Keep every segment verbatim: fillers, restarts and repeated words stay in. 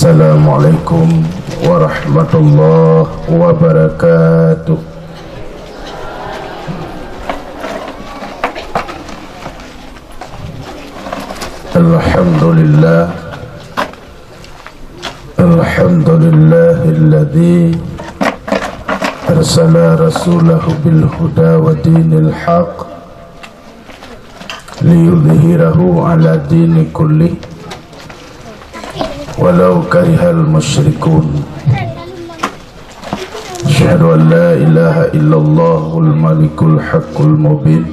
Assalamualaikum warahmatullahi wabarakatuh. Alhamdulillah. Alhamdulillahilladzi arsala rasulahu bil huda wa dinil haq liyudhhirahu ala dini kullih walau karihal musyrikun. Asyhadu an la ilaha illallahul malikul haqqul mubin.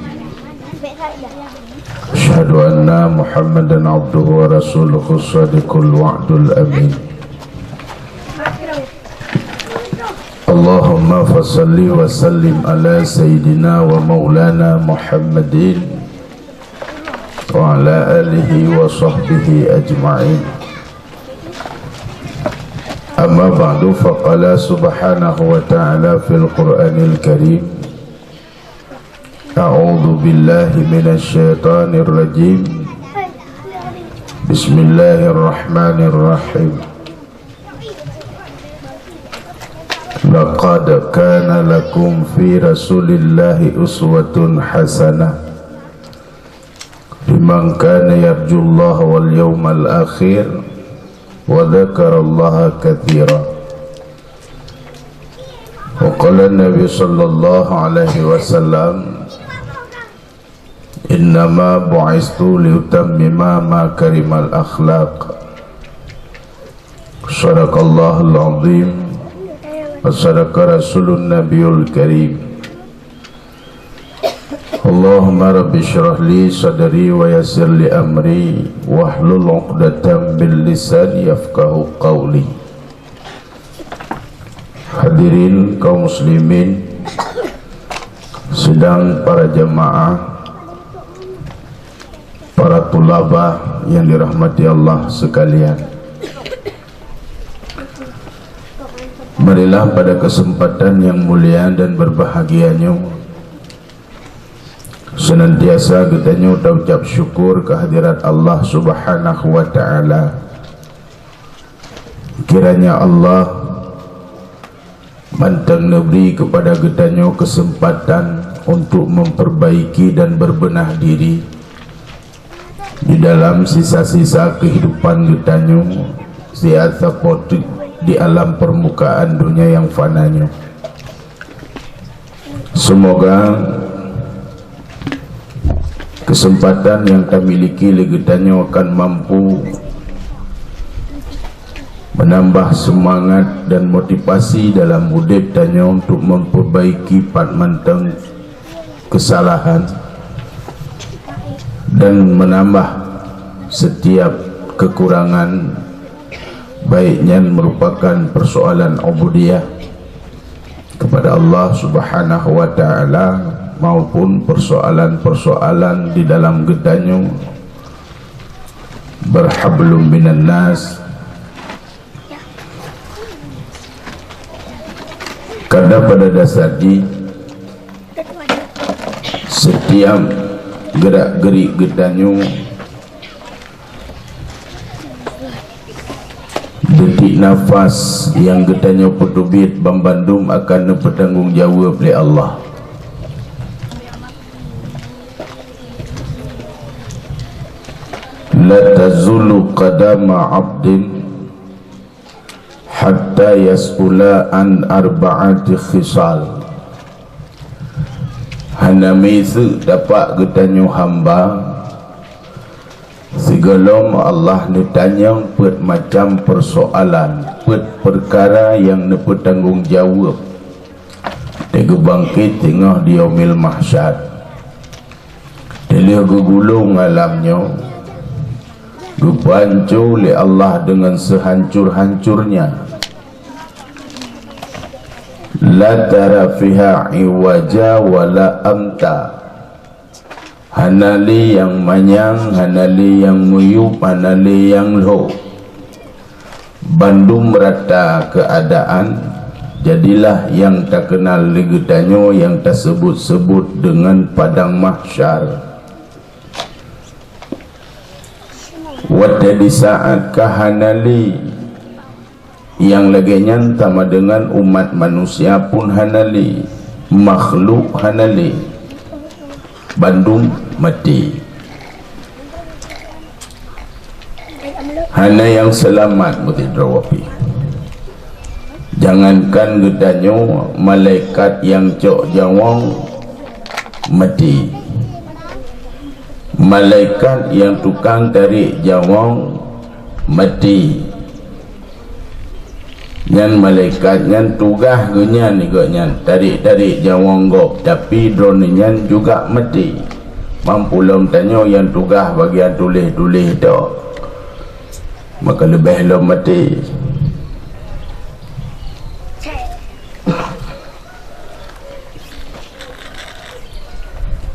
Asyhadu anna Muhammadan abduhu wa rasuluhu shadiqul wa'dul amin. Allahumma fasalli wa sallim ala sayyidina wa maulana Muhammadin wa ala alihi wa sahbihi ajma'in. Amma ba'du, faqala subhanahu wa ta'ala fil Qur'anil Karim, a'udzu billahi minasy syaithanir rajim. Bismillahirrahmanirrahim. Laqad kana lakum fi Rasulillahi uswatun hasanah liman kana yarjullaha wal yawmal akhir wa dzakarallaha katsira. Wa qala Nabi sallallahu alaihi wasallam, "Innama bu'istu liutammima makarimal akhlaq." Sadaqallahul azim wa sadaqa rasulun nabiyul karim. Allahumma rabbi shrah li sadri wa yassir li amri wahlul 'uqdatam min lisani yafqahu qawli. Hadirin kaum muslimin, sidang para jamaah, para tulabah yang dirahmati Allah sekalian. Marilah pada kesempatan yang mulia dan berbahagia nyoe, senantiasa geutanyoe taucap syukur kehadirat Allah Subhanahu wa Ta'ala. Kiranya Allah mantong neubri kepada geutanyoe kesempatan untuk memperbaiki dan berbenah diri di dalam sisa-sisa kehidupan geutanyoe siat sapoe teuk di alam permukaan dunia yang fana nyoe. Semoga kesempatan yang tamiliki lé geutanyoe akan mampu menambah semangat dan motivasi dalam udeb tanyoe untuk memperbaiki pat mantong kesalahan dan menambah setiap kekurangan, baik nyan merupakan persoalan ubudiyah kepada Allah Subhanahu wa Ta'ala maupun persoalan-persoalan di dalam geutanyoe berhablum minan nas. Karena pada dasar jih, setiap gerak-gerik geutanyoe, detik nafas nyang geutanyoe peuteubiet, banmandum akan neupeutanggong jaweueb lé Allah. La tazulu qadama 'abdin hatta yas'ula an arba'ati khisal. Hana miseue tapak geutanyoe hamba sigohlom Allah neutanyong peuet macam peusoalan, peuet peukara nyang neupeutanggong jaweueb teuk geubangket teungoh di Yaumil Mahsyar. Teulheueh geugulong alam nyoe, geupeuhanco lé Allah deungon seuhancor-hancornya. La tara fiha iwaja wala amta. Hana lé nyang manyang, hana lé nyang meuyueb, hana lé nyang lhô. Bandum rata keuadaan, jadilah nyang takeunal lé geutanyoe nyang taseubut-seubut deungon padang mahsyar. Watée disaát ka hana lé Nyang lagée nyan sama deungon umat manusia pun hana lé, makhluk hana lé, bandum maté. Hana nyang seulamat meusidroe pih. Jangankan geutanyoe, malaikat nyang cok jawong maté. Malaikat nyang tukang tarek jawong maté. Nyan malaikat nyan tugaih geuh nyan, gobnyan tarek-tarek jawong gob, tapi droeneuh nyan juga maté. Mampu lom tanyoe nyang tugaih bagian tuléh-tuléh tok, maka leubeh lom maté.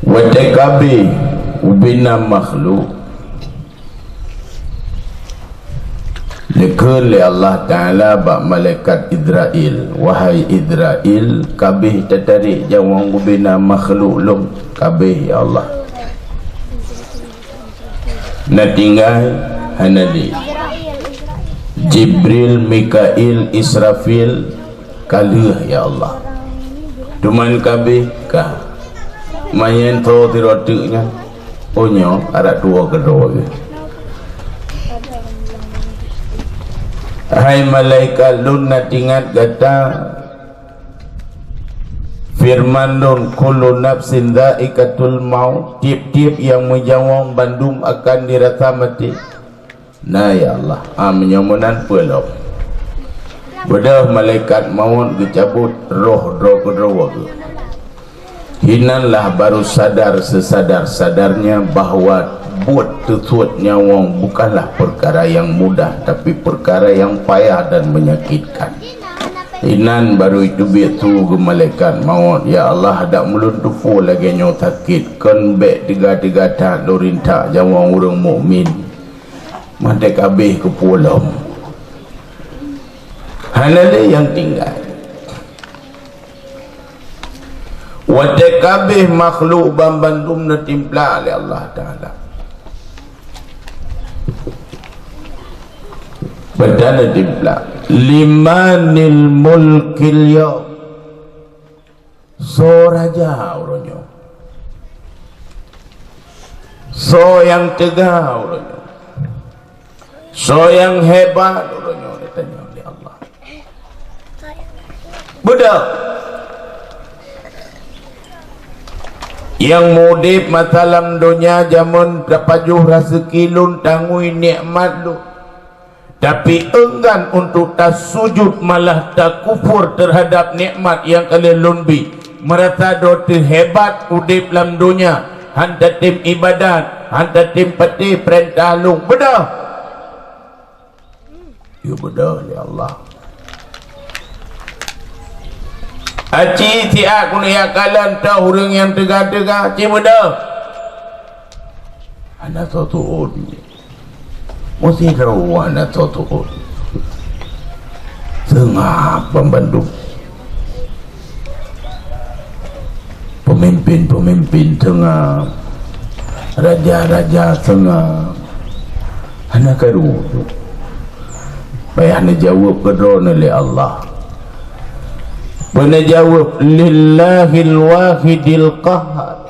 Watée kabeh ubena makhluk, neukheun lé Allah Taala bak malaikat Izrail, "Wahai Izrail, kabeh tatarek jawong ubena makhluk lôn, kabeh, ya Allah." Na tinggai hana lé. Jibril, Mikail, Israfil ka lheueh, ya Allah. Teuma kabeh ka. Manyang tho sidroe teuk nyan, oh nyoe arak tuwoe keudroe geuh. Hai malaikat lôn, na tingat gata, feureuman lôn, "Kullu nafsin dzaiqatul maut," tieb-tieb nyang meujawong bandum akan dirasa maté. Na, ya Allah, ah, meunyoe meunan peue lom. Beudôh malaikat mawöt geucabot roh droe keudroe geuh. Hinan lah baru sadar sesadar-sadarnya bahwa buet teusuet nyawöng bukanlah peukara nyang mudah, tapi peukara nyang payah dan menyakitkan. Inan barô jiteubiet su keu malaikat mawöt, "Ya Allah, dak meulôn tupeue lagée nyoe sakét, kon bék teuga-teuga that lôn rintak jawöng ureuëng mukmin. Maté kabeh keupeue lom." Hana lé nyang tinggai. Watée kabeh makhluk banmandum neutimplak lé Allah Taala. Beda neutimplak. "Limanil mulkil yaum?" Soe raja uroe nyoe? Soe nyang teuga uroe nyoe? Soe nyang hebat uroe nyoe, geutanyoe lé Allah. Beudôh. Nyang meuudeb masa lam donya jameun tapajoh raseuki lôn, tangui nikmat lôn, tapi enggan untuk tasujud, malah takufur teuhadab nikmat nyang ka lheueh lôn bi, meurasa droe teuh hebat udeb lam donya, han tatem iébadat, han tatem patéh peurintah lôn. Beudôh. Yue beudôh lé Allah. Aci siat keuneuk jak kalon toh ureuëng nyang teuga-teuga, ci beudôh. Hana soe teuôt. Meusidroe hana soe teuôt. Seungab banmandum. Peumimpin-peumimpin seungab, raja-raja seungab, hana karu. Payah neujaweueb keu droeneuh lé Allah. Beuneujaweueb, "Lillahil wahidil qahhar."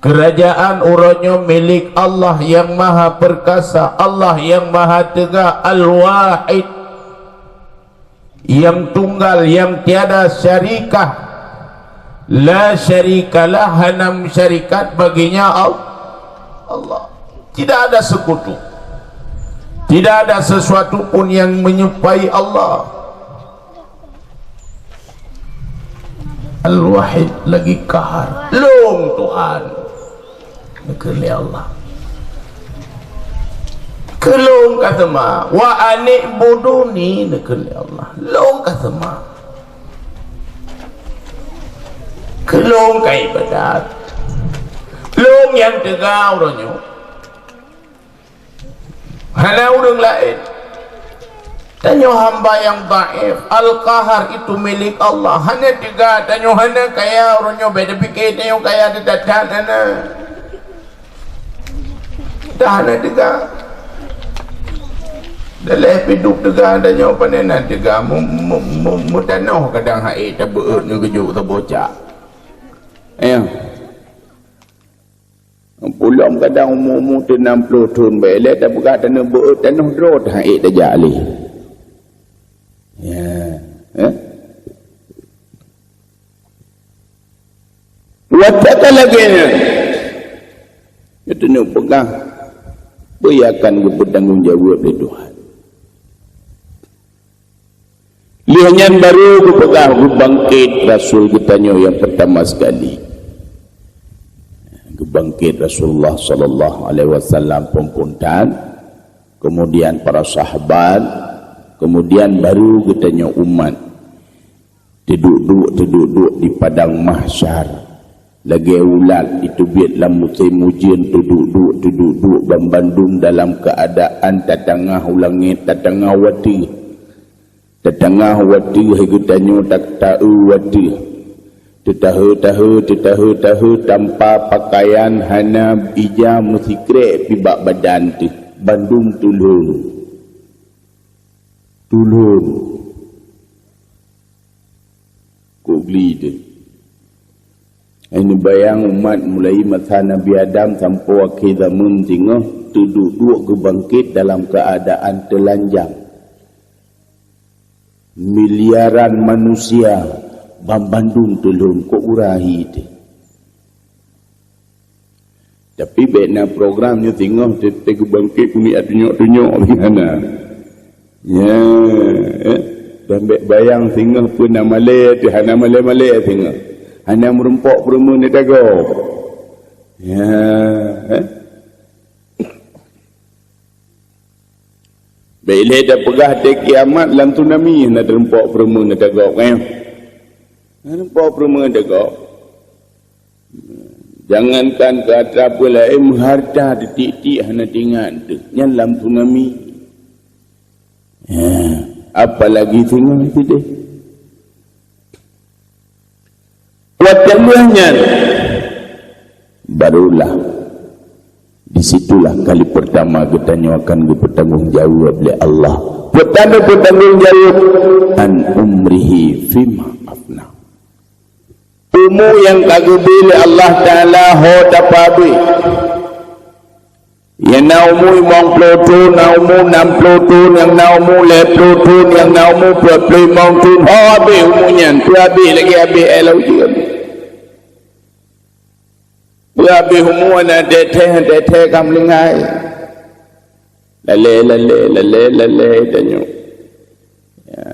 Keurajaan uroe nyoe milék Allah nyang Maha Peurkasa, Allah nyang Maha Teuga, Al-Wahid. Nyang tunggal, nyang tiada syarikah, la syarikalah, hana meusyarikat baginya Al-, Allah. Tidak ada sekutu. Tidak ada sesuatu pun yang menyerupai Allah. Al-Wahid lagi Qahar. Lôn Tuhan. Neukheun lé Allah. Keu lôn ka seuma, "Wa ani'buduni," neukheun lé Allah. Lôn ka seuma. Keu lôn ka iébadat. Lôn nyang teuga uroe nyoe. Hana ureuëng laén. Tanyoe hamba nyang dhaif, Al-Qahar itu milék Allah. Hana teuga, tanyoe hana kaya, uroe nyoe bék tapike tanyoe kaya teutat-that, hana. Dah hana teuga. Daleh piduk teuga tanyoe pane na teuga mu-, mu-, mu-, meutanoh kadang hai tabeuet nyoe geujok saboh cak. Ya. Pulom kadang umu-umu teu enam ploh thon bae lé tapeugah tanoh beuet tanoh droe hai tajak lé. Ya. Eh? Watée ka lagée nyan, geutanyoe peugah, peue nyang akan geupeutanggong jaweueb lé Tuhan. Lheueh nyan baru geupeugah geubangkét rasul geutanyoe nyang peurtama sekali. Geubangkét Rasulullah sallallahu alaihi wasallam peumpuntan, kemudian para sahabat, kemudian baru geutanyoe umat. Teuduek-duek, teuduek-duek di padang mahsyar. Lagée ulat iteubiet lam musém ujeuen, teuduek-duek, teuduek-duek banmandum dalam keuadaan tatangah u langét, tatangah u ateueh. Tatangah u ateueh hai geutanyoe tak taeu u ateueh. Teutahe-tahe, teutahe-tahe tanpa pakaian, hana ija meusikrek pi bak badan teuh, bandum tulon. Tulon. Kok gli teuh. Hai neubayang umat mulai masa Nabi Adam sampoe akhé zaman singoh teuduek-duek geubangkét dalam keuadaan teulanjang. Miliaran manusia banmandum tulon kok ura hi teuh. Tapi bék na program nyoe singoh teuteuk geubangkét keuneuk tunyok-tunyok hana. Ya, eh? Dan bék bayang singoh peue na malée teuh, hana malée-malée singoh. Hana meurumpok peureumeun di tagob. Ya, eh? Bék lé tapeugah di kiamat lam tsunami hana teurumpok peureumeun di tagob, kan? Hana teurumpok peureumeun di tagob. Jangankan keu atra peue laén, harta titik-titik hana teuingat teuh. Nyan lam tsunami. Ya, apalagi singoh sideh. Watée lheueh nyan, barulah di situlah kali pertama geutanyoe akan geupeutanggong jaweueb lé Allah. Peue tanda peutanggong jaweueb? An umrihi fima afna. Umu nyang ka geubri lé Allah Taala ho tapeuabéh. Nyang na umu limong ploh thon, na umu nam ploh thon, nyang na umu lhée ploh thon, nyang na umu peuet ploh limong thon, ho abéh umu nyan, peuabéh lagée abéh éh lam ujeuen. Peuabéh umu na teuthée-teuthée ka meulinggai. Lalée, lalée, lalée, lalée tanyoe. Ya,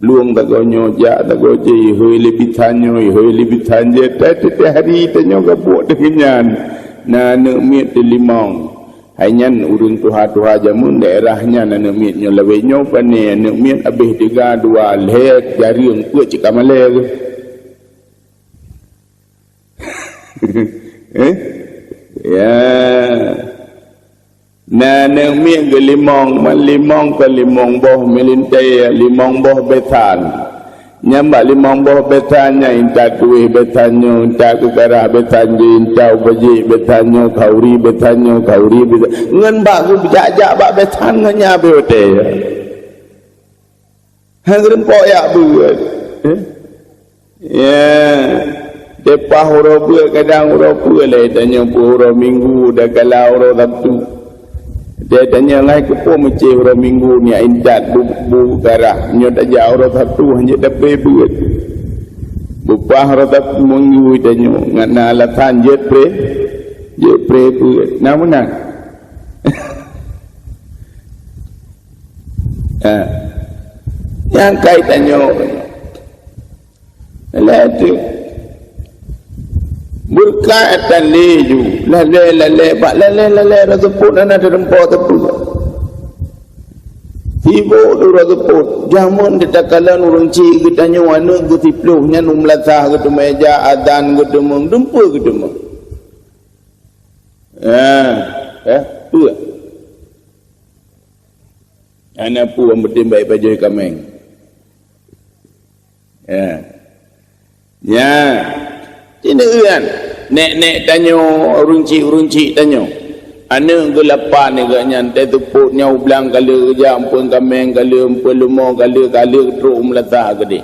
lueng tagoe nyoe, jak tagoe jih, ihôi lé bisan nyoe, ihôi lé bisan jih, tai teuntée hari tanyoe gabuek deungon nyan. Na aneuëk miet teulimong. Hai nyan ureuëng tuha-tuha jameun daerah nyan aneuëk miet nyoe lawét nyoe pane aneuëk miet abéh teuga dua lhée jareueng peuet cit ka malée geuh. Eh? Ya. Na aneuëk miet geulimong, man limong kon limong boh meulintée, limong boh besan. Nyan bak limong boh besan nyan intat kuéh besan nyoe, intat keukarah besan jih, intat ubajik besan nyoe, khauri besan nyoe, khauri besan. Ngon bak geujak-jak bak besan ngon nyan abéh watée. Han teurumpok jak beuet. Eh? Ya. Teupah uroe beuet kadang uroe peue lé tanyoe peue uroe Minggu dan kala uroe Sabtu. Dia tanyoe ngai keupeue meucéh uroe Minggu nyak intat bu, bu garah. Nyoe tajak uroe Sabtu han jeuet tapré beuet. Beupah uroe Sabtu Minggu tanyoe ngat na alasan jeuet pré. Jeuet pré beuet. Na meunan. Ha. Nyang kai tanyoe. Lalée tu. Beureukat tan lé ju. Lalée, lalée, bak lalée, lalée, uroe seupôt hana teurumpok teupeu. Sibok tu uroe seupôt. Jameun di takalon ureuëng chik geutanyoe aneuëk geusiplôh nyan u meulasah geuteumé jak adan geuteumé, dumpeue geuteumé. Ah, eh, peue? Hana peue, yang penting baik pajoh kaméng. Ya. Ya. Tineuan. Nek-nek tanyoe, ureuëng chik-ureuëng chik tanyoe. Aneuk geulapan geuh nyan, teuseupôt nyoe u blang ka lheueh geujak, eumpeuen kaméng ka lheueh, eumpeuen leumo ka lheueh, ka lheueh trok u meulasah keudeh.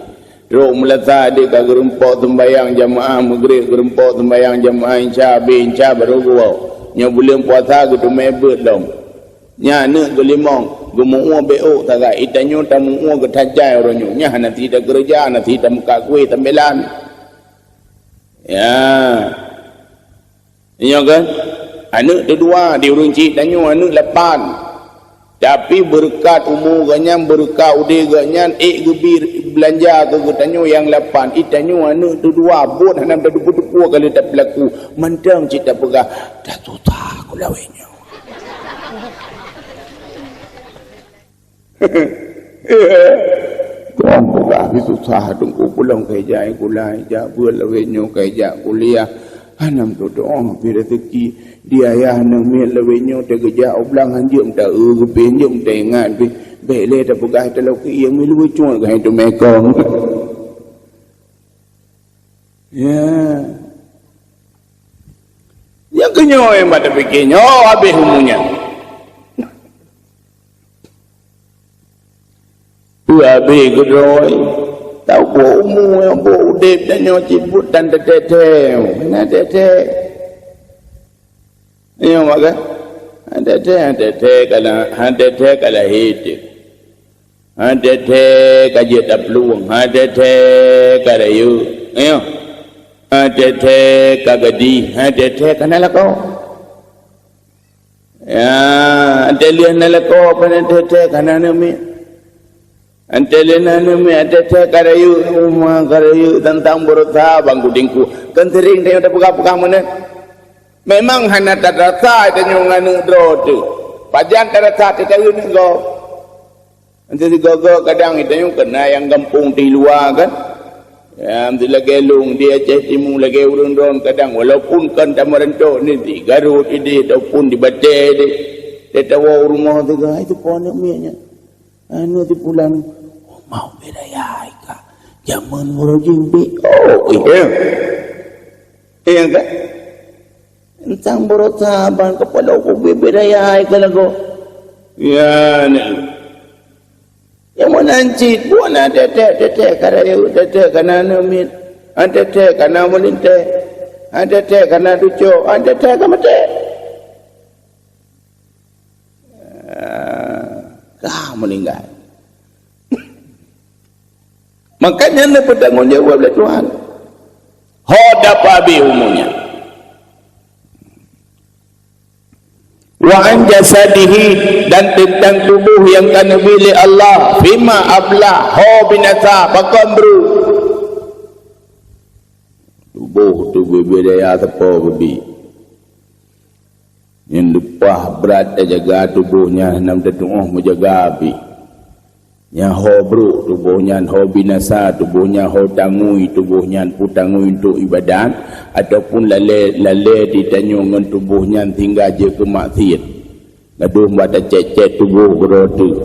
Trok u meulasah deh ka geurumpok seumbahyang jamaah Maghrib, geurumpok seumbahyang jamaah Isya, abéh Isya barô geuwoe. Nyoe buleuen puasa geuteumé beuet lom. Nyan aneuk geulimong, geumeu'ue beuôk sagai. Itanyoe tameu'ue geutajai uroe nyoe. Nyan hana sida keureuja, hana sida meukat kueh sambilan. Ya. Inyoe kan? Aneuk teudua di ureueng chik tanyoe aneuk lapan. Tapi beureukat umu geuh nyan, beureukat udeb geuh nyan, ék geubi beulanja keu geutanyoe nyang lapan. Itanyoe aneuk teudua, buet hana teupeue-teupeue ka lheueh tapeulaku. Mantong cit tapeugah, "Tasusah ku lawét nyoe." Tuhan peugah, "Pi susah teungku, peulom keu ijak sikula, ijak beuet lawét nyoe, keu ijak kuliah. Hana meututoe pi raseuki. Di ayah aneuk miet lawét nyoe teugeujak u blang, hanjeuet meuta-eu geuh pih, hanjeuet meuta ingat pih. Bèk lé tapeugah taloe keu ié, mi lubui cuet keu hai teumé kong." Ya. Nyang keunyoe bak tapike nyoe habéh umu nyan. Peue habéh keudroe, taboh umu nyang boh udeb tanyoe cit buet tan teutek-tek, hana teutek. Nyoe maka, han teutek, han teutek ka la-, han teutek ka lahé teuk. Han teutek ka jeuet taplueng, han teutek ka rayeuk. Nyoe. Han teutek ka gadih, han teutek ka na lakoe. Ya, han teutek lheueh na lakoe, han teutek ka na aneuk miet. Han teutek lheueh na aneuk miet, han teutek ka rayeuk, uma ka rayeuk, tantang beurasa bang kudingku. Kan sering tanyoe tapeugah-peugah meunan. Memang hana tarasa tanyoe ngon aneuk droe teuh. Pajan tarasa teuh taeu aneuk gob. Nanti sigoe-goe kadang tanyoe keu na nyang gampông di luwa kan. Ya, nanti lagèe lôn di Aceh Timu, lagèe ureueng droen kadang, walaupun kon tameurantô ni di Garut idéh, ataupun di Batèe idéh. Teuh tawoe u rumoh teuh, "Hai, teupeue aneuk miet nyan? Aneuk teuh pulang." "Oh, mau beda ya, Ika. Jameun uroe jih bit." Oh, iya. Iya kan? Entang beurasa ban keupala ubit-ubit raya hai keu lagoe. Ya, nyan. Nyang meunan cit, buet na teutek-teutek ka rayeuk, teutek ka na aneuk miet. Han teutek ka na meulintèe. Han teutek ka na cucoe. Han teutek ka maté. Ah, ka meuninggai. Makanya neupeutanggung jaweueb lé Tuhan. Ho dapa abéh umu nyan. Wa an jasadihi, dan teuntang tuboh nyang ka neubi lé Allah, fima abla, ho binasa, pakon brôk. Tuboh teuh bubé daya sapo geubi. Nyang leupah brat tajaga tuboh nyan hana meututoe meujaga pih. Nyang ho brôk tuboh nyan, ho binasa tuboh nyan, ho tangui tuboh nyan, peue tangui untuk ibadat, ataupun lalè, lalè di tanyoe ngon tuboh nyan sehingga jeuet keu maksiet. Gadoh bak tacèt-cèt tuboh keudroe teuh.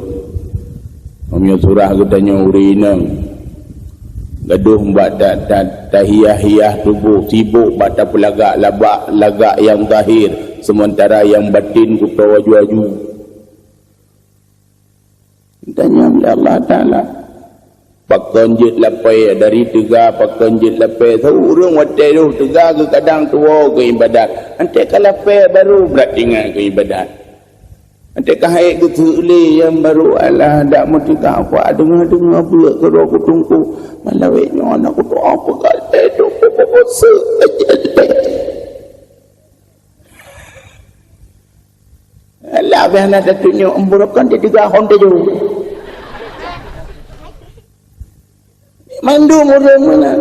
Meunyoe surah geutanyoe ureueng inong, gadoh bak ta-, ta-, tahiah-hiah tuboh, sibok bak tapeulagak labak lagak nyang zahir, seumeuntara nyang batin kuto aju-aju. Tanyong lé Allah Taala, pakon jeuet lapée dari teuga, pakon jeuet lapée. Saboh ureuëng watée roh teuga geuh kadang tuwoe keu iébadat. Antée ka lapée baru brat ingat keu iébadat. Antée ka hek geuteuk lé nyang baru, alah, dak meuteuga, kuat deungoe-deungoe beuet keudroe kutungku. Malawét nyoe aneuk kutoe peugah lé tungku peue-peue seuk aja lé. Alah, beh hana tatunyok, embur kon di tiga hon tujoh. Mandum ureuëng meunan.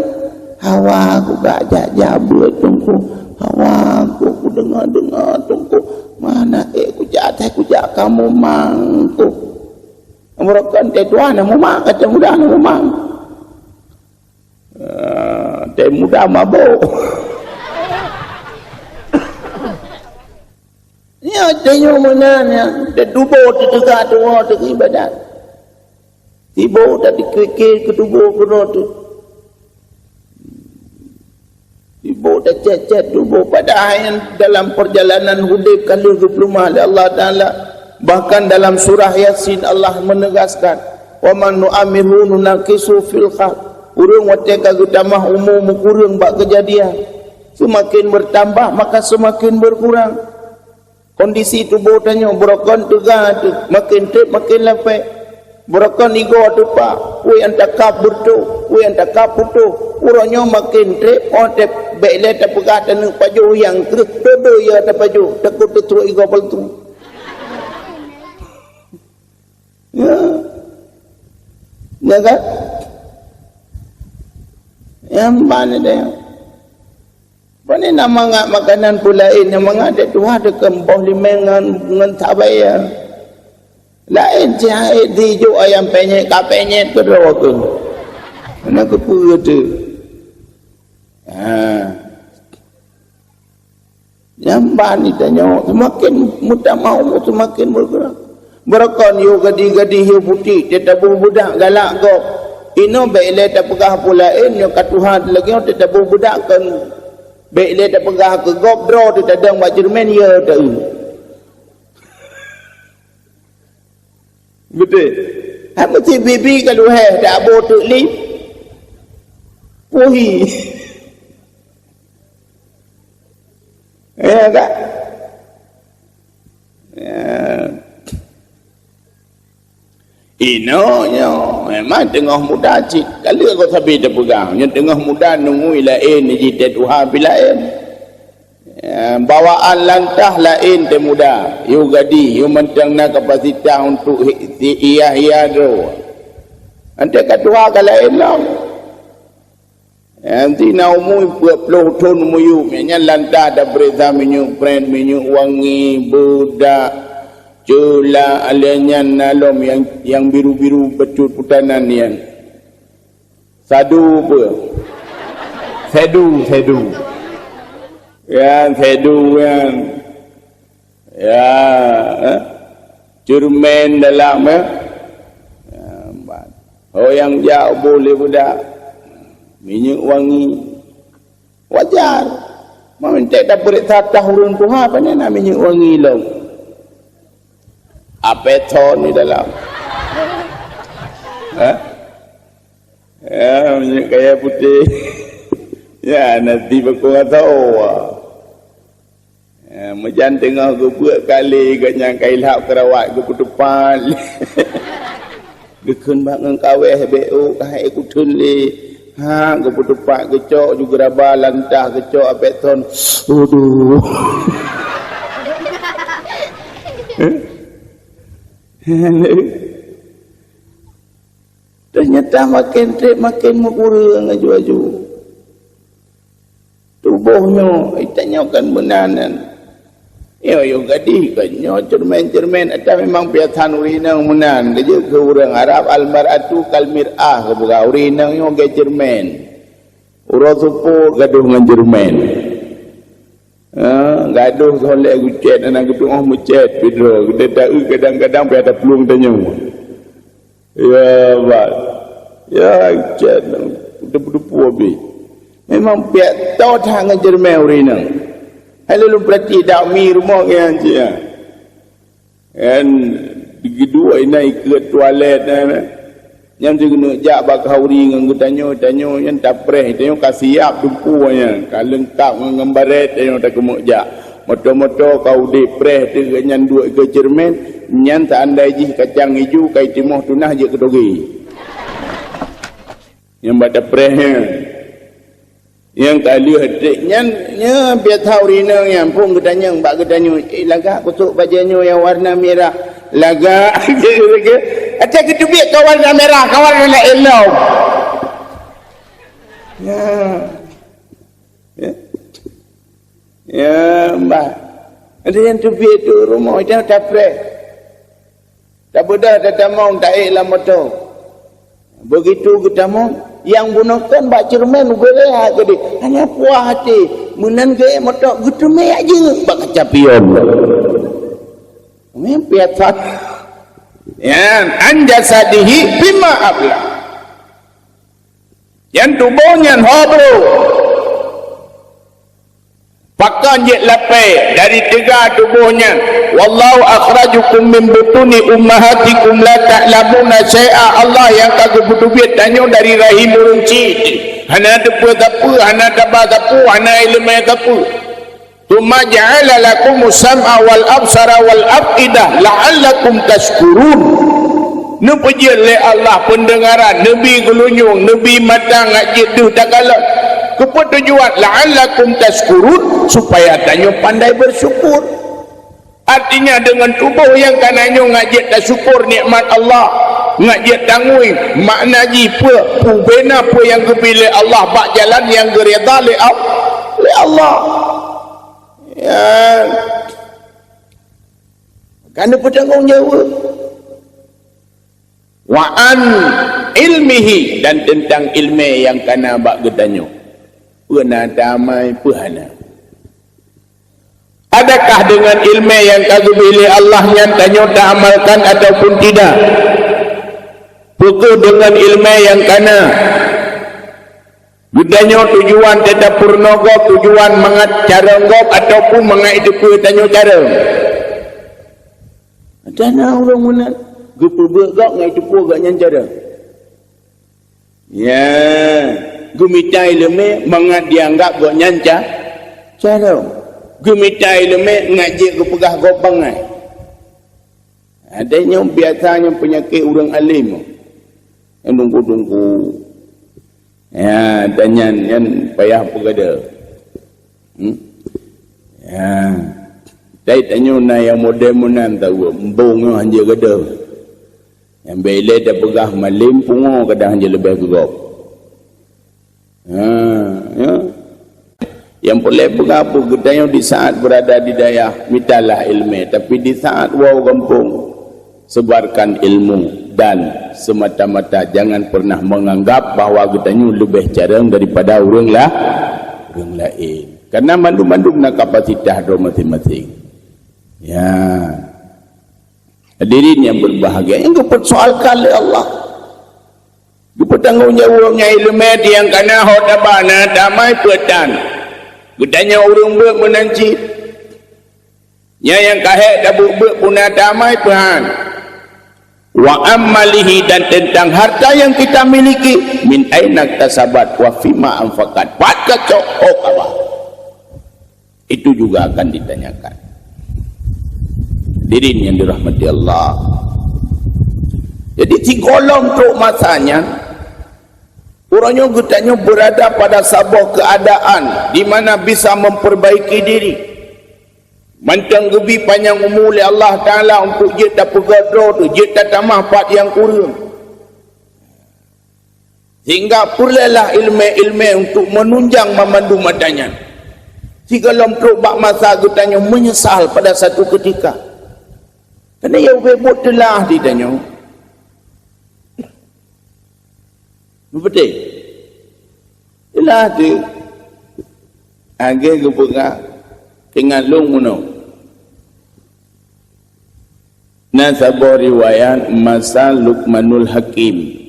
Hawa ku gak jak-jak beuet tungku. Hawa ku, ku deungoe-deungoe tungku. Mana eh ku jak atai ku jak kamu mangku. Embur kon tatuan na mumang, kata muda na mumang. Ah, tée muda mabök. Nyoe tanyoe meunan nyan, teutuboh teutuga tuwoe teuiébadat. Tiboh teutuké keu tuboh keudroe teuh. Tibo Oh, tacet-cet tuboh. Padahai dalam perjalanan udeb ka lheueh geupeuleumah lé Allah Taala. Bahkan dalam surah Yasin Allah menegaskan, "Wa man nu'ammirhu nunakkishu fil khalq." Ureuëng watée ka geutamah umu meukureueng bak keujadian, seumaken bertambah maka seumaken berkurang. Kondisi tuboh tanyoe beurokon teuga teuh, maken treb maken lapée. Beurokon igoe teupa, peue nyang takab beureutoh, peue nyang takab putôh. Uroe nyoe maken treb, óh teb bék lé tapeugah taneuk pajoh nyang kreueh, todoe ya tapajoh, takot teutrok igoe palsu. Ya. Ya kan? Nyang ban ada. Pane na mangat makanan peue laén nyang mangat dek tuha teukeum boh limeng ngon, ngon sabai ya. Laén cit hai dijok ayam penyet ka penyet keudroe keuh. Mana keupeue teuh? Ha. Nyang ban tanyoe seumaken meutamah umu seumaken berkurang. Beurokon yôh gadih-gadih yôh putéh teutabôh beudak galak gob. Inoe bék ilée tapeugah peue laén nyoe ka tuha lagée nyoe teutabôh beudak kon. Bék lé tapeugah keu gob droe teuh tadong bak ceureumen, ya teu. Beutôi. Hana cit bibi ka luheh dak boh teuk lip. Puhi. Ya kan? Ya. Inoe nyoe memang teungoh muda cit. Ka lheueh gob sabe teupeugah, nyoe teungoh muda nungui laén jitée tuha pih laén. Ya, bawaan lantah laén teuh muda, yôh gadih, yôh mantong na kapasitas untuk hi-, hi-, hiah-hiah droe. Antée ka tuha ka laén lom. Nyan si na umu peuet ploh thon miyueb, nyan lantah tapeuriksa minyeuk pret, minyeuk wangi, beudak, ceulah, alèh nyan na lom nyang, nyang biru-biru bacut putanan nyan. Sadu peue? Sedu, sedu. Nyan sedu nyan. Ya, eh? Ceureumen dalam, eh? Ya, ban. Ho nyang jak boh lé beudak. Minyeuk wangi. Wajar. Meunyoe tapeuriksa tah ureueng tuha, pane na minyeuk wangi lom. Apeton di dalam. Eh? Ya, minyeuk kaya putéh. Ya, nanti bakong atau. Ya, meujan teungoh geubeuet kali, gobnyan ka ilhab keurawat geupeuteupat. Geukheun bak ngon kaweh, bék ôk, ka hai kutheun lé. Ha, geupeuteupat geucok, ju geuraba lantah geucok, abék thon. Aduh. Teunyata maken treb maken meukureueng aju-aju. Tuboh nyoe, tanyoe kan meunan nyan. Nyoe yôh gadih kan nyoe ceureumen-ceureumen, ata memang piasan ureueng inong meunan. Geujeuet keu ureueng Arab, "Al-mar'atu kal mir'ah," geupeugah ureueng inong nyoe lagèe ceureumen. Uroe seupôt gadoh ngon ceureumen. Ha, gadoh soe lhèe geucèt, aneuk geutu'oh meucèt, pih droe. Geutanyoe kadang-kadang pih ata plueng tanyoe. Ya, bah. Ya, cèt. Teupeue-teupeue abéh. Memang piak tô that ngon ceureumen ureueng inong. Hai lôn peurati dak mi rumoh nyan cit, ya. Kan, geuduek inan ikeue toilet nyan. Nyan geuneuk jak bak khauri ngon geutanyoe, tanyoe nyan tapreh, tanyoe ka siap dumpeue nyan, ka leungkap ngon, ngon barèt tanyoe takeumeuk jak. Moto-moto ka udép preh teuh nyan duek ikeue ceureumen, nyan seandai jih kacang ijo ka itimoh tunah jeuet keu toge. Nyang bak tapreh nyan. Nyang ka lheueh trép nyan, nyan biasa ureueng inong nyan phon geutanyong bak geutanyoe, "Eh, lagak kusok bajèe nyoe nyang warna merah?" "Lagak." Até geuteubiet ka warna merah, ka warna laén lom. Ya. Ya. Ya, bah. Ada nyang teubiet tu rumoh, dah tapreh. Tabeudôh tatamong taék lam moto. Beugitu geutamong, nyang bunoe kon bak ceureumen ubé lé ha geudeh. Hana puah até, meunan geuék moto geuteumé jak jeuet bak kaca pion. Meupiasan. Nyan, an jasadihi bima abla. Nyan tuboh nyan ho brôk. Pakon jeuet lapée dari teuga tuboh nyan? Wallahu akhrajakum min butuni ummahatikum la ta'lamuna syai'a. Allah nyang ka geupeuteubiet tanyoe dari rahim ureuëng cit. Hana teupeue sapeue, hana taba sapeue, hana iéleumé sapeue. Tsumma ja'ala lakumus sam'a wal absara wal af'idah la'allakum tasykurun. Neupeujeuet lé Allah peundeungaran, neubi geulunyueng, neubi mata ngat jeuet deuh takalon. Keupeue tujuan? La'allakum tasykurun, supaya tanyoe pandai beusyukur. Artinya, deungon tuboh nyang ka na nyoe ngat jeuet tasyukur nikmat Allah, ngat jeuet tangui makna jih peue, peubena peue nyang geubri lé Allah bak jalan nyang geuridha lé Al-, lé Allah. Ya. Ka neupeutanggong jaweueb. Wa an ilmihi, dan teuntang iéleumé nyang ka na bak geutanyoe. Peue na tamai, peue hana. Adakah deungon iéleumé nyang ka geubri lé Allah nyan tanyoe taamalkan ataupun tidak? Peu kheueh deungon iéleumé nyang ka na? Geutanyoe tujuan teutap peurunoe gob, tujuan mangat carông gob ataupun mangat jiteupeue tanyoe carông? Ada na ureuëng meunan, geupeubeuet gob ngat jiteupeue gobnyan carông. Ya, geumita iéleumé mangat jianggab gobnyan ca-, carông. Geumita iéleumé ngat jeuet geupeugah gob bangai. Ada nyoe biasa nyoe peunyakét ureuëng além. Nyang dungku-dungku. Ya, dan nyan, nyan payah peugada. Hmm? Ya. Tapi tanyoe na nyang model meunan tahu, embong nyoe hanjeuet gada. Nyang bèk ilée tapeugah malém pungo kadang hanjeuet leubeh geugob. Ha, ya. Nyang peureulée peugah peue geutanyoe di saat berada di dayah, mitalah iéleumé, tapi di saat woe gampông, sebarkan ilmu dan semata-mata jangan pernah menganggap bahwa geutanyoe leubeh carông daripada ureuëng la-, ureuëng laén. Karena mandum-mandum na kapasitas droe maséng-maséng. Ya. Hadirin yang berbahagia, nyang geupeusoalkan lé Allah. Geupeutanggong jaweueb nyan iéleumé nyang ka na ho taba na tamai peutan. Geutanyoe ureuëng beuet meunan cit. Nyan nyang ka hék tabeuet-beuet peue na tamai peuhan. Wa amalihi, dan teuntang harta nyang kita miliki, min aina iktasabat wa fima anfaqat. Pat kacok ho kaba. Itu juga akan ditanyakan. Hadirin yang dirahmati Allah. Jadi, sigohlom trok masa nyan, uroe nyoe geutanyoe berada pada saboh keadaan di mana bisa memperbaiki diri. Mantong geubi panyang umu lé Allah Taala untuk jeuet tapeugah droe teuh, jeuet tatamah pat nyang kureueng. Sehingga peureulée lah iéleumé-iéleumé untuk menunjang banmandum ata nyan. Sigohlom trok bak masa geutanyoe menyesal pada satu ketika. Karena nyang ubé buet teulah di tanyoe. Beutôi? Teulah tu. Agée geupeugah, teuingat lôn meunoe. Na saboh riwayat masa Luqmanul Hakim.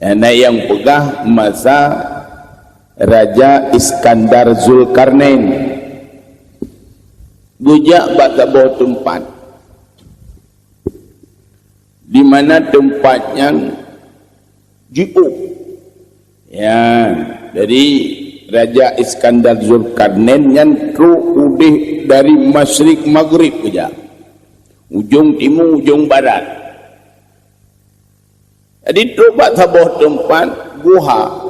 Na nyang peugah masa Raja Iskandar Zulkarnain. Geujak bak saboh teumpat. Di mana teumpat nyan jiôh. Ya, jadi Raja Iskandar Zulkarnain nyan trok udeh dari masyrik maghrib keujak. Ujong timu, ujong barat. Jadi trok bak saboh teumpat guha.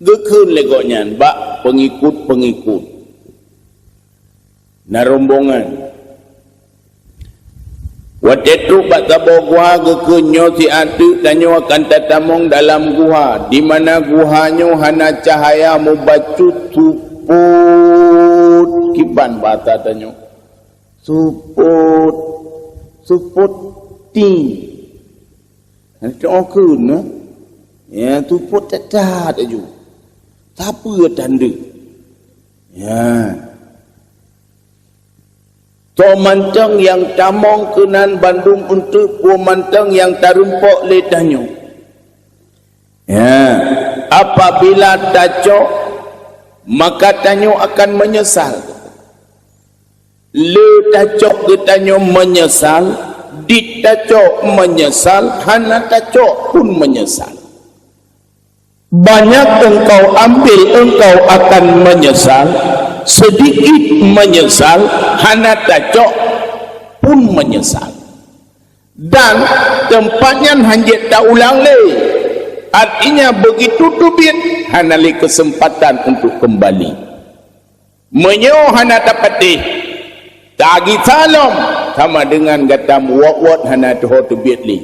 Geukheun lé gobnyan bak peungikut-peungikut. Na rombongan. Watée trok bak saboh guha geukheun nyoe siat teuk tanyoe akan tatamong dalam guha, di mana guha nyoe hana cahya mubacut supot kiban basa tanyoe. Supot, supot ti. Hana teuoh kheun na. Ya, supot that-that laju. Sapeue tanda? Ya. Soe mantong nyang tamong keunan bandum eunteuk peue mantong nyang tarumpok lé tanyoe. Ya, apabila tacok Maka tanyoe akan meunyeusal. Le tacok geutanyoe meunyeusal, dit tacok meunyeusal, hana tacok pun meunyeusal. Banyak engkau ambil, engkau akan meunyeusal, seudikit meunyeusal, hana tacok pun meunyeusal. Dan teumpat nyan hanjeuet taulang lé. Artinya, beugitu teubiet, hana lé keuseumpatan untuk keumbali. Meunyoe hana tapatéh, tagisa lom, sama deungon gata meuwot-wot hana teuho teubiet lé.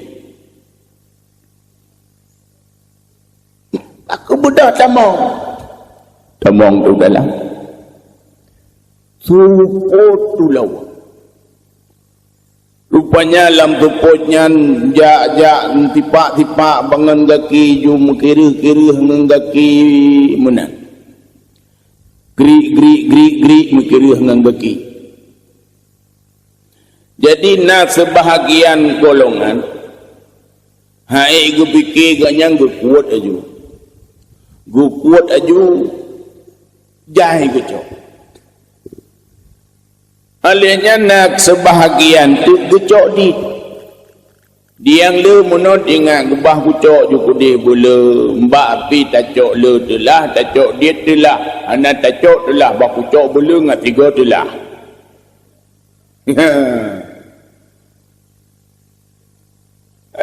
Aku beudôh tamong. Tamong tu dalam. Seupôt tulông. Rupanya lam seupôt nyan jak-jak, tipak-tipak bangon gaki ju, meukireuh-kireuh ngon gaki meunan. Grik, grik, grik, grik meukireuh ngon gaki. Jadi na seubahagian golongan, hai geupike gobnyan geukuet aju. Geukuet aju, jai geucok. Óh lheueh nyan na seubahagian teuk geucok dit. Diang le meunan ingat geubah geucok ju keudeh beuleu, mbak pi tacok le teulah, tacok dit teulah, hana tacok teulah, bah kucok beuleu ngat tiga teulah.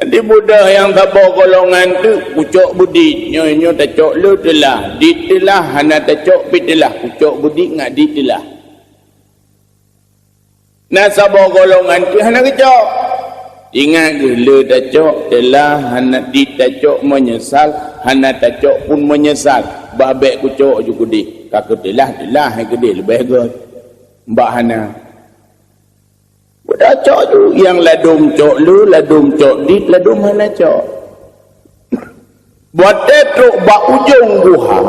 Di budah nyang saboh golongan teuk kucok beudik, nyoe, nyoe tacok le teulah, dit teulah, hana tacok pi teulah, kucok beudik ngat dit teulah. Na saboh golongan teuk hana geucok. Ingat geuh, le tacok teulah, hana dit tacok meunyeusal, hana tacok pun meunyeusal. Bah bék kucok ju keudeh, ka keu teulah, teulah hai keudeh leubeh göt. Mbak hana. Budah cok ju, nyang ladôm cok le, ladôm cok dit, ladôm hana cok. Watée trok bak ujong guha,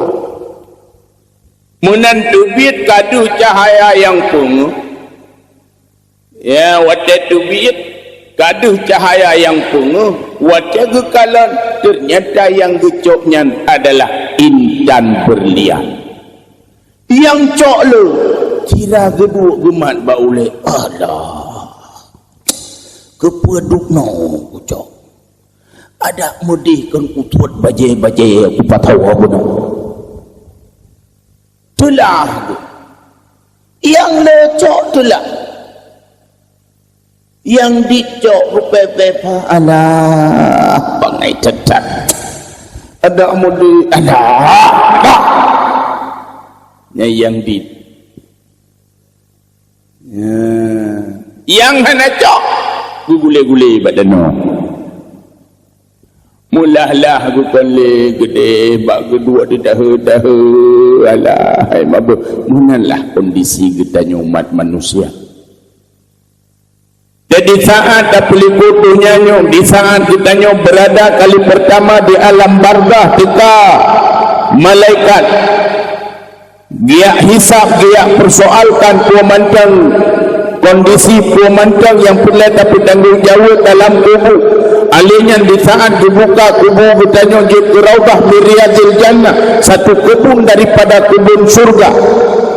meunan teubiet ka deuh cahya nyang peungeuh. Ya, watée teubiet ka deuh cahya nyang peungeuh, watée geukalon, teunyata nyang geucok nyan adalah intan beurlian. Nyang cok le, sira geuduek geumat bak ulée. Alah, keupeue duek noe kucok? Adak meudeh kon kutuet bajée-bajée kupatawa bunoe. Teulah geuh. Nyang le cok teulah. Nyang dit cok beupée-pée pha, alah, bangai that-that. Adak meudeh, alah, bah. Nyan nyang dit. Ya. Nyang hana cok, geugulée-gulée bak danau. Meulah-lah geukon lé geudeh bak geuduek di dahé-dahé. Alah, hai mabeuh. Meunanlah kondisi geutanyoe umat manusia. Jadi saat tapeulikot donya nyoe, di saat geutanyoe beurada kali peurtama di alam barzakh, teuka malaikat. Geujak hisab, geujak peusoalkan peue mantong kondisi peue mantong nyang peureulée tapeutanggong jaweueb dalam kubu. Óh lheueh nyan di saat geubuka kubu geutanyoe jeuet keu raudhah min riyadhil jannah, satu keubun daripada keubun syurga.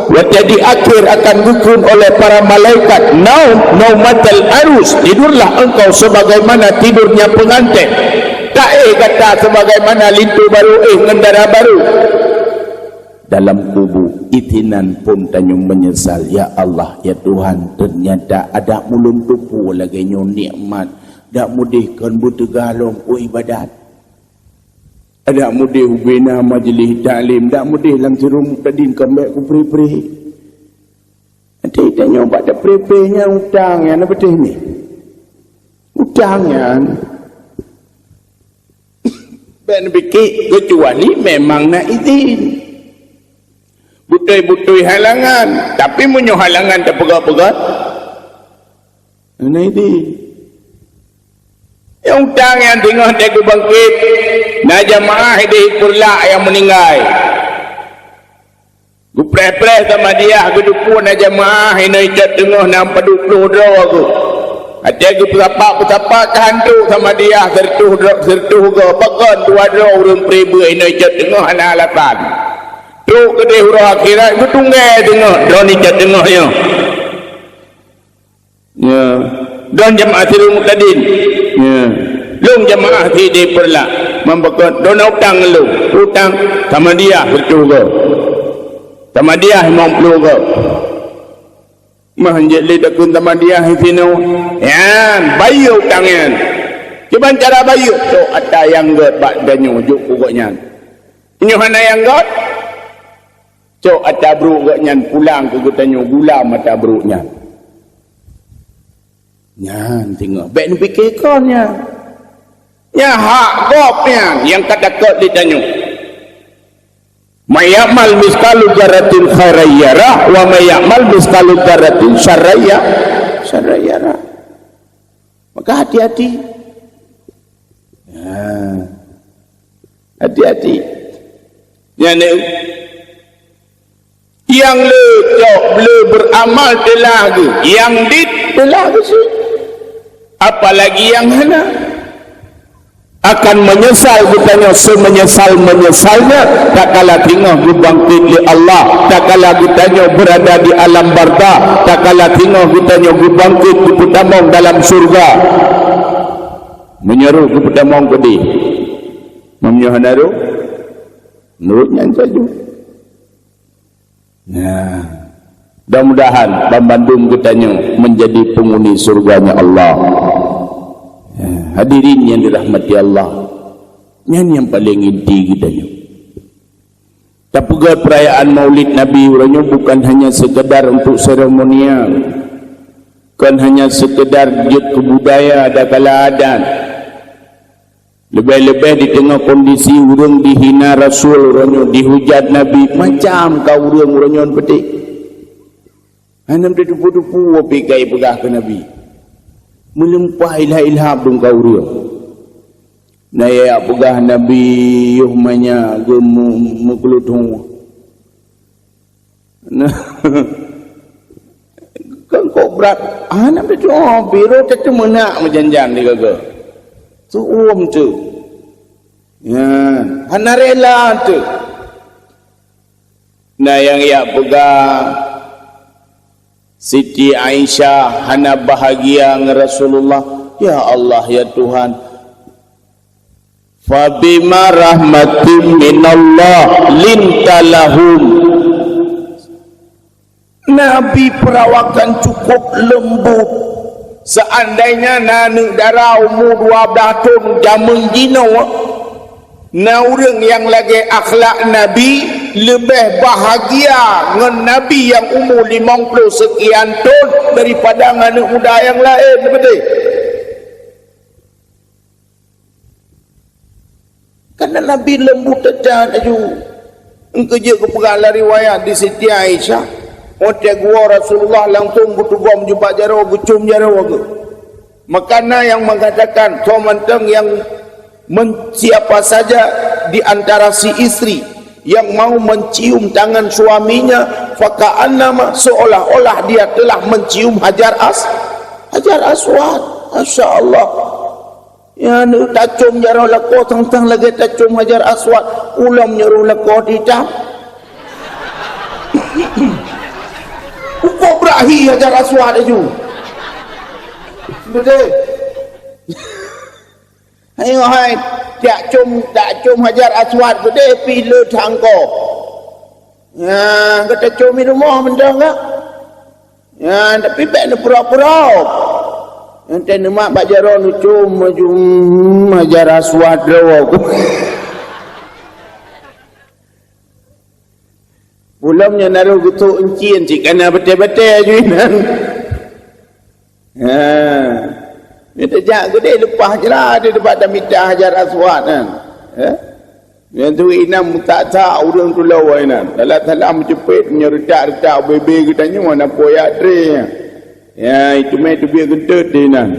Watée di akhé akan geukheun oleh para malaikat, "Naum naumatal arus, tidurlah engkau sebagaimana tidurnya pengantin." Taéh gata sebagaimana linto barô éh ngon dara barô. Dalam kubu, itinan phon tanyoe meunyeusal, "Ya Allah, ya Tuhan, teunyata adak ulôn teupeue lagée nyoe nikmat, dak meudeh kon beuteuga lom keu iébadat. Adak meudeh ubena majeulih taklim, dak meudeh lam sirueng muktadin kon bék kupreh-preh." Até tanyoe bak tapreh-preh nyan utang nyan, na beuteh nyoe? Utang nyan. Bék neupike, keucuali memang na idhin. Beutôi-beutôi halangan. Tapi meunyoe halangan tapeugah-peugah, na idhin. Nyang utang nyan teungoh teuka geubangkét, na jamaah ideh ipeurlak nyang meuninggai. Geupreh-preh sama diah geudupeue na jamaah inoe icot teungoh na padub ploh droe geuh. Até geupeusapat-peusapat ka hantu sama diah seureutôh droe, seureutôh geuh, pakon dua droe ureuëng preh beuh inoe icot teungoh hana alasan. Trok keudeh uroe akhirat, geutunggée teungoh, droeneuh cot teungoh nyoe. Ya. Droeneuh jamaah sidroe muktadin. Ya. Lôn jamaah sideh Peureulak. Meupakat droeneuh utang lôn. Utang Samadiyah sireutoh goe. Samadiyah limong ploh goe. Meuh jeuet lé takheun Samadiyah sinoe. Nyan, bayeue utang nyan. Kiban cara bayeue, cok atra nyang gét bak tanyoe jok keu gobnyan. Nyoe hana nyang gét, cok atra brok gobnyan pulang keu geutanyoe, gulam atra brok nyan. Nyan teungoh, bék neupike kon nyan. Nyan hak gob nyan nyang ka takot lé tanyoe. "May ya'mal mitsqalu dzarratin khairan yarah, wa may ya'mal mitsqalu dzarratin syarran ya-, syarran yarah." Maka hati-hati. Ya. Hati-hati. Nyan, eh, nyang le cok, le beuramal teulah geuh, nyang dit teulah geuh sit. Apalagi nyang hana. Akan meunyeusal geutanyoe seumeunyeusal-meunyeusal nyan, tatkala teungoh geubangkét lé Allah, tatkala geutanyoe beurada di alam barzakh, tatkala teungoh geutanyoe geubangkét geupeutamong dalam syeuruga. Meunyoe roh geupeutamong keudeh, meunyoe hana roh, nurot nyan sajoe. Nah, mudah-mudahan banmandum geutanyoe meunjadi peunghuni syeuruga-Nya Allah. Ya, hadirin nyang dirahmati Allah, nyan nyang paleng inti geutanyoe. Tapeugét peurayaan Maulid Nabi uroe nyoe bukan hanya sekedar untuk seremonial, kon hanya sekedar jeuet keu budaya dan kala adat. Leubeh-leubeh di teungoh kondisi ureuëng dihina Rasul uroe nyoe, dihujat Nabi, macam ka ureuëng uroe nyoe peutik. Hana teutupu-tupu api ka ipeugah keu Nabi. Meuleumpah ilhab-ilhab dong ka ureuëng. Na ya peugah Nabi yoh manya geumu-, meukeulutong. Nah, kan kok brat, hana beutôi, biro teumeunak meujanjan di gaga. Tuom tu. Ya, hana rela tu. Nah, nyang ya peugah Siti Aisyah hana bahagia ngon Rasulullah. Ya Allah, ya Tuhan, "Fabima rahmatim minallah linta lahum." Nabi peurawakan cukup leumbot. Seandainya na aneuk dara umu dua blaih thon jameun jinoe, na ureuëng nyang lagée akhlak Nabi, leubeh bahagia ngon Nabi nyang umu limong ploh seukian thon daripada ngon aneuk muda nyang laén. Beutôi? Karena Nabi leumbot that laju. Engkau jeuet geupeugah lam riwayat di Siti Aisyah, watée geuwoe Rasulullah langsong geutugom jubah jaroe, geucom jaroe geuh. Maka na nyang mengatakan, soe mantong nyang men-, siapa saja di antara si istri yang mau mencium tangan suaminya, faka'annama, seolah-olah dia telah mencium Hajar As-, Hajar Aswad. Masya Allah. Ya, nu tacom jaroe lakoe tang-tang lagée tacom Hajar Aswad. Ulôn nyuruh lakoe ditam. Ukoe brat hi Hajar Aswad laju. Beutôi. Ayo hai, tak com, tak com Hajar Aswad beudeh pi le tangko. Ya, gata com di rumoh mantong ka. Ya, tapi bék neupura-pura. Entah neumat bak jaroe neucom maju, hmm, Hajar Aswad droe. Ulôn nyan naroh geutok euncien cit kana batée-batée aju inan. Ha. Nyan teujak geudeh leupah jra di teumpat tamita Hajar Aswad nyan. Ya. Nyan tu inan meutak-tak ureuëng tulông inan. Dalam-dalam meuceupet meunyoe reutak-reutak bebe geutanyoe na poyak tré. Ya, itu meh teubiet geutot di inan.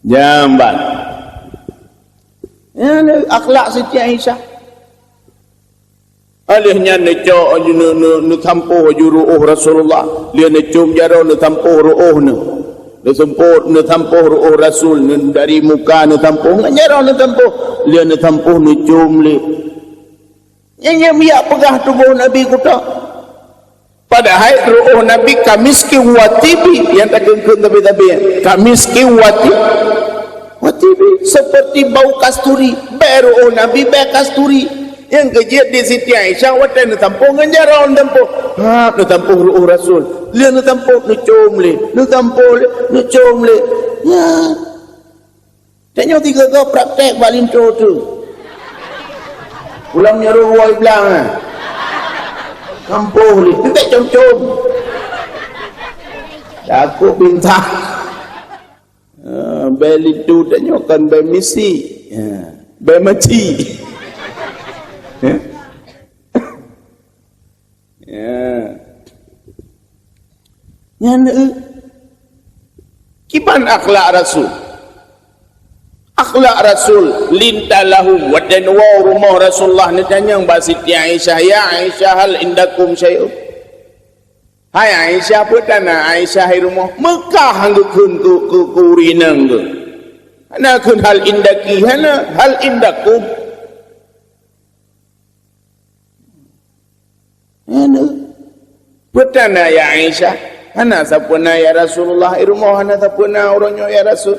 Jambat. Ya, akhlak Siti Aisyah. Lheueh nyan neucok, neu-, neu-, neusampôh aju ruôh Rasulullah. Lheueh neucom jaroe neusampôh ruôh neuh. Neusampôh, neusampôh ruôh Rasul, neu-, dari muka neusampôh, ngon jaroe neusampôh. Lheueh neusampôh neucom lé. Nyan nyang biak peugah tuboh Nabi kutok. Padahai ru'uh Nabi kamiskin wa tibi, nyang takheun-kheun tabi-tabi. Kamiskin wa ti-, wa tibi, seperti bau kasturi. Bèe ru'uh Nabi, bèe kasturi. Nyang keujeuet di Siti Aisyah watèe neusampôh ngon jaroe neusampôh. Ha, neusampôh ru'uh Rasul. Lheueh neusampôh, neucôm lé. Neusampôh lé, neucôm lé. Nyan. Tanyoe tiga go praktek bak linto tu. Ulang nyoe ruwoi blang, eh. Kampung ni, tu tak com-com. Takut bintang. Ah, bèe linto tanyoe kan bèe misi. Ya, bèe maci. Ya. Ya. Nyan, eh, kiban akhlak Rasul. Akhlak Rasul, linta lahum, watèe neuwoe rumoh Rasulullah neutanyong bak Siti Aisyah, "Ya Aisyah, hal indakum syai'un?" Hai Aisyah, peue tana Aisyah i rumoh? Meukah han geukheun keu, keu, keu ureueng inong geuh. Hana kheun hal indaki, hana, hal indakum. Hana. Peue tana ya Aisyah? Hana sapeue na ya Rasulullah, i rumoh hana sapeue na uroe nyoe ya Rasul.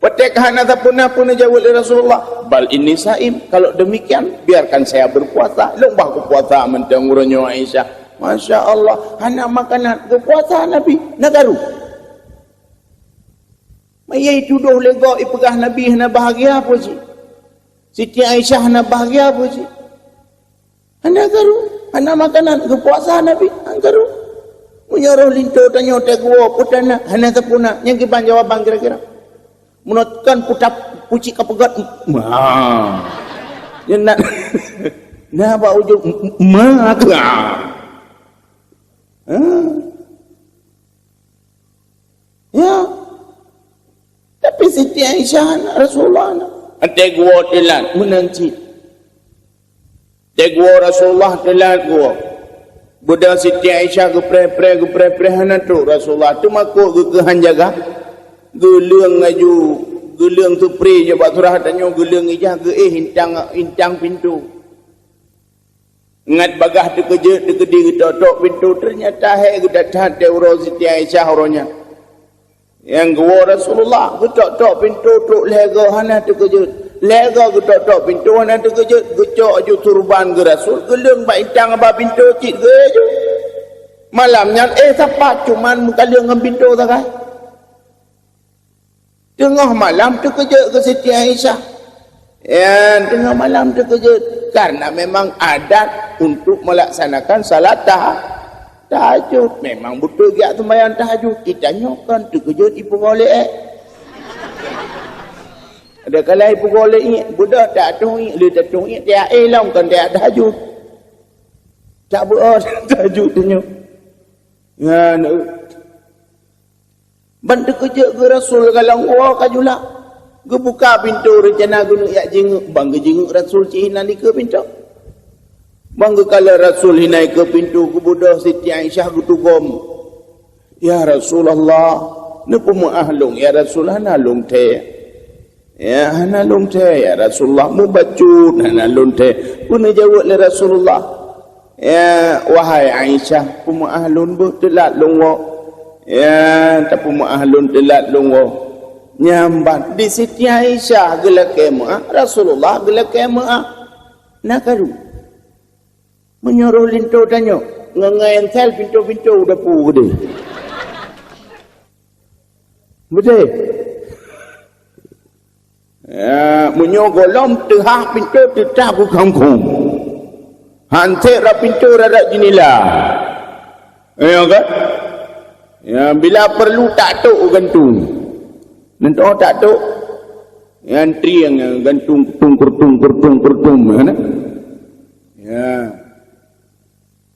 Peue teuk hana sapeue na, peue neujaweueb lé Rasulullah? Bal inni saim. Kalau demikian, biarkan saya berpuasa. Lôn bah kupuasa mantong uroe nyoe Aisyah. Masya Allah, hana makanan, geupuasa Nabi. Na karu. Maya itudoh lé gob ipeugah Nabi hana bahagia peue cit. Siti Aisyah hana bahagia peue cit. Hana karu, hana makanan, geupuasa Nabi, hana karu. Meunyoe roh linto tanyoe teuguwoe, peue tana, hana sapeue na, nyang kiban jawaban kira-kira. Meunyoe kon puta pucik ka peugöt, ma. Nyan na, na bak ujong, ma, ka. Ha? Ya. Tapi Siti Aisyah aneuk Rasulullah na. Watèe guwoe teulat, meunan cit. Watèe guwoe Rasulullah teulat guwoe. Beudôh Siti Aisyah geupreh-preh, geupreh-preh hana trok Rasulullah. Teumakot geukeuhan jaga. Geuleueng laju, geuleueng seupre jak bak surah tanyoe, geuleueng ijah geuéh intang, intang pintoe. Ngat bagaih teukeujot, teukeudi geutok-tok pintoe, teunyata hék geudat that watèe uroe Siti Aisyah uroe nyan. Nyang geuwoe Rasulullah, geutok-tok pintoe trok lhèe goe hana teukeujot. Lhèe goe geutok-tok pintoe hana teukeujot, geucok aju turban geuh Rasul, geuleueng bak intang bak pintoe cit geuh aju. Malam nyan, eh, sapat cuman meukaleueng ngon pintoe sagai. Teungoh malam teukeujot keu Siti Aisyah. Ya, teungoh malam teukeujot. Karena memang adat untuk melaksanakan salat tah-, tahajud. Memang beutôi geujak seumbahyang tahajud. Geutanyoe kan teukeujot ipeugolek, eh. Ada kala ipeugolek, eh, beudôh tak tueng, eh, le tak tueng, eh, tiap, eh, lom kan tiap tahajud. Tak beuôt tahajud tanyoe. Ya, na. Ban teukeujot geuh Rasul galong woe ka julak. Geubuka pintoe reuncana geuneuk jak jingeuk, ban geujingeuk Rasul cit hana dikeue pintoe. Ban geukalon Rasul hana dikeue pintoe, geubeudôh Siti Aisyah geutugom. "Ya Rasulullah, neupeumeu'ah lôn, ya Rasul, hana lôn thèe." "Ya, hana lôn thèe, ya Rasulullah, mubacut hana lôn thèe." Peue neujaweueb lé Rasulullah? "Ya, wahai Aisyah, peumeu'ah lôn beuh teulat lôn woe. Ya, tapeumeu'ah lôn teulat lôn woe." Nyan ban di Siti Aisyah geulakèe meu'ah, Rasulullah geulakèe meu'ah. Na karu. Meunyoe roh linto tanyoe, ngon, ngon ensel pintoe-pintoe u dapu keudeh. Beutôi? Ya, meunyoe gohlom teuhah pintoe teutap u kangkong. Han sép rab pintoe rab-rab jeunela. Ya kan? Ya, bila perlu tak tok gantung. Nentoh tak tok. Nyan trieng gantung, kutung, kutung, kutung, kutung, ya kan? Ya.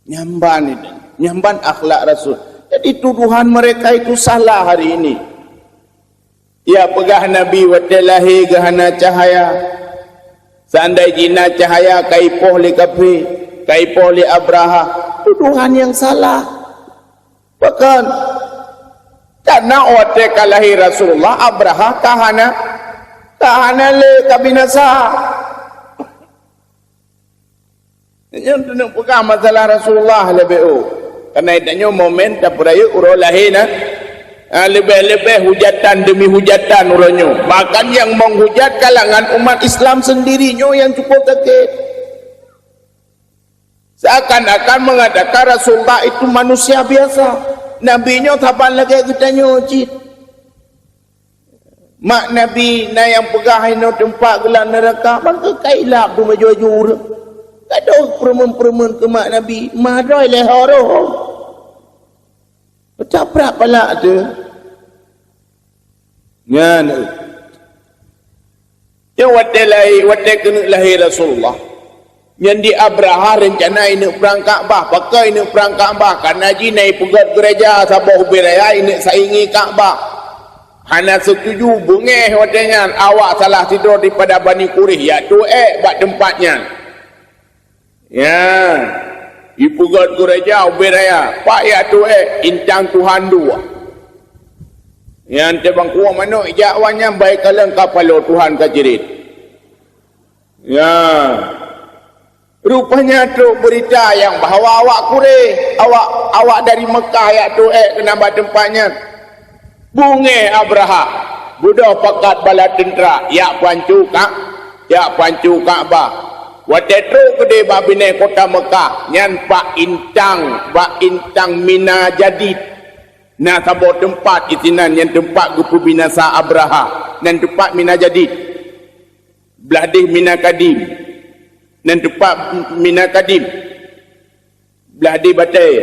Nyan ban itu. Nyan ban akhlak Rasul. Jadi tuduhan mereka itu salah hari ini. Ya peugah Nabi watèe lahé geuh hana cahya. Seandai jih na cahya ka ipoh lé kafé, ka ipoh lé Abraha. Tuduhan nyang salah. Pakon? Karena watèe ka lahé Rasulullah, Abraha ka hana, ka hana lé, ka binasa. Nyoe teuneuk peugah masalah Rasulullah leubeh oh. Karena tanyoe momen tapeurayeuk uroe lahé na. Ah, leubeh-leubeh hujatan demi hujatan uroe nyoe. Bahkan nyang menghujat kalangan umat Islam sendiri nyoe nyang cukup sakét. Seakan-akan mengatakan Rasulullah itu manusia biasa. Nabi nyoe saban lagèe geutanyoe cit. Mak Nabi na nyang peugah inoe teumpat geulam neuraka, maka ka ilap tu baju-baju ureueng. Gadoh peureumeun-peureumeun keu mak Nabi, madoi lé horoh. Peucaprak palak tu. Nyan. Nyan watèe lahé, watèe keuneuk lahé Rasulullah. Nyan di Abrahah reuncana ineuk prang Ka'bah. Pakon ineuk prang Ka'bah? Karena jih na ipeugöt geureja saboh ubé raya ineuk saingi Ka'bah. Hana seutuju, beungèh watèe nyan awak salah sidroe daripada Bani Quraisy jak tu'ék bak teumpat nyan. Ya, ipeugöt geureja ubé raya, pat jak tu'ék, intang Tuhan dua. Nyan teuh bangkueng manok ijak wan nyan bai kalon ka paloe Tuhan ka jeuet. Ya. Rupanya trok beurita nyang bahwa awak Quraisy, awak, awak dari Mekah jak tu'ék keunan bak teumpat nyan. Beungèh Abrahah, beudôh pakat bala teuntra, jak peuhanco Ka-, jak peuhanco Ka'bah. Watèe trok keudéh bak binéh kota Mekah, nyan bak intang, bak intang Mina Jadid. Na saboh teumpat disinan nyang teumpat geupeubinasa Abrahah, nan teumpat Mina Jadid. Blah deh Mina Kadim. Nan teumpat Mina Kadim. Blah deh batèe.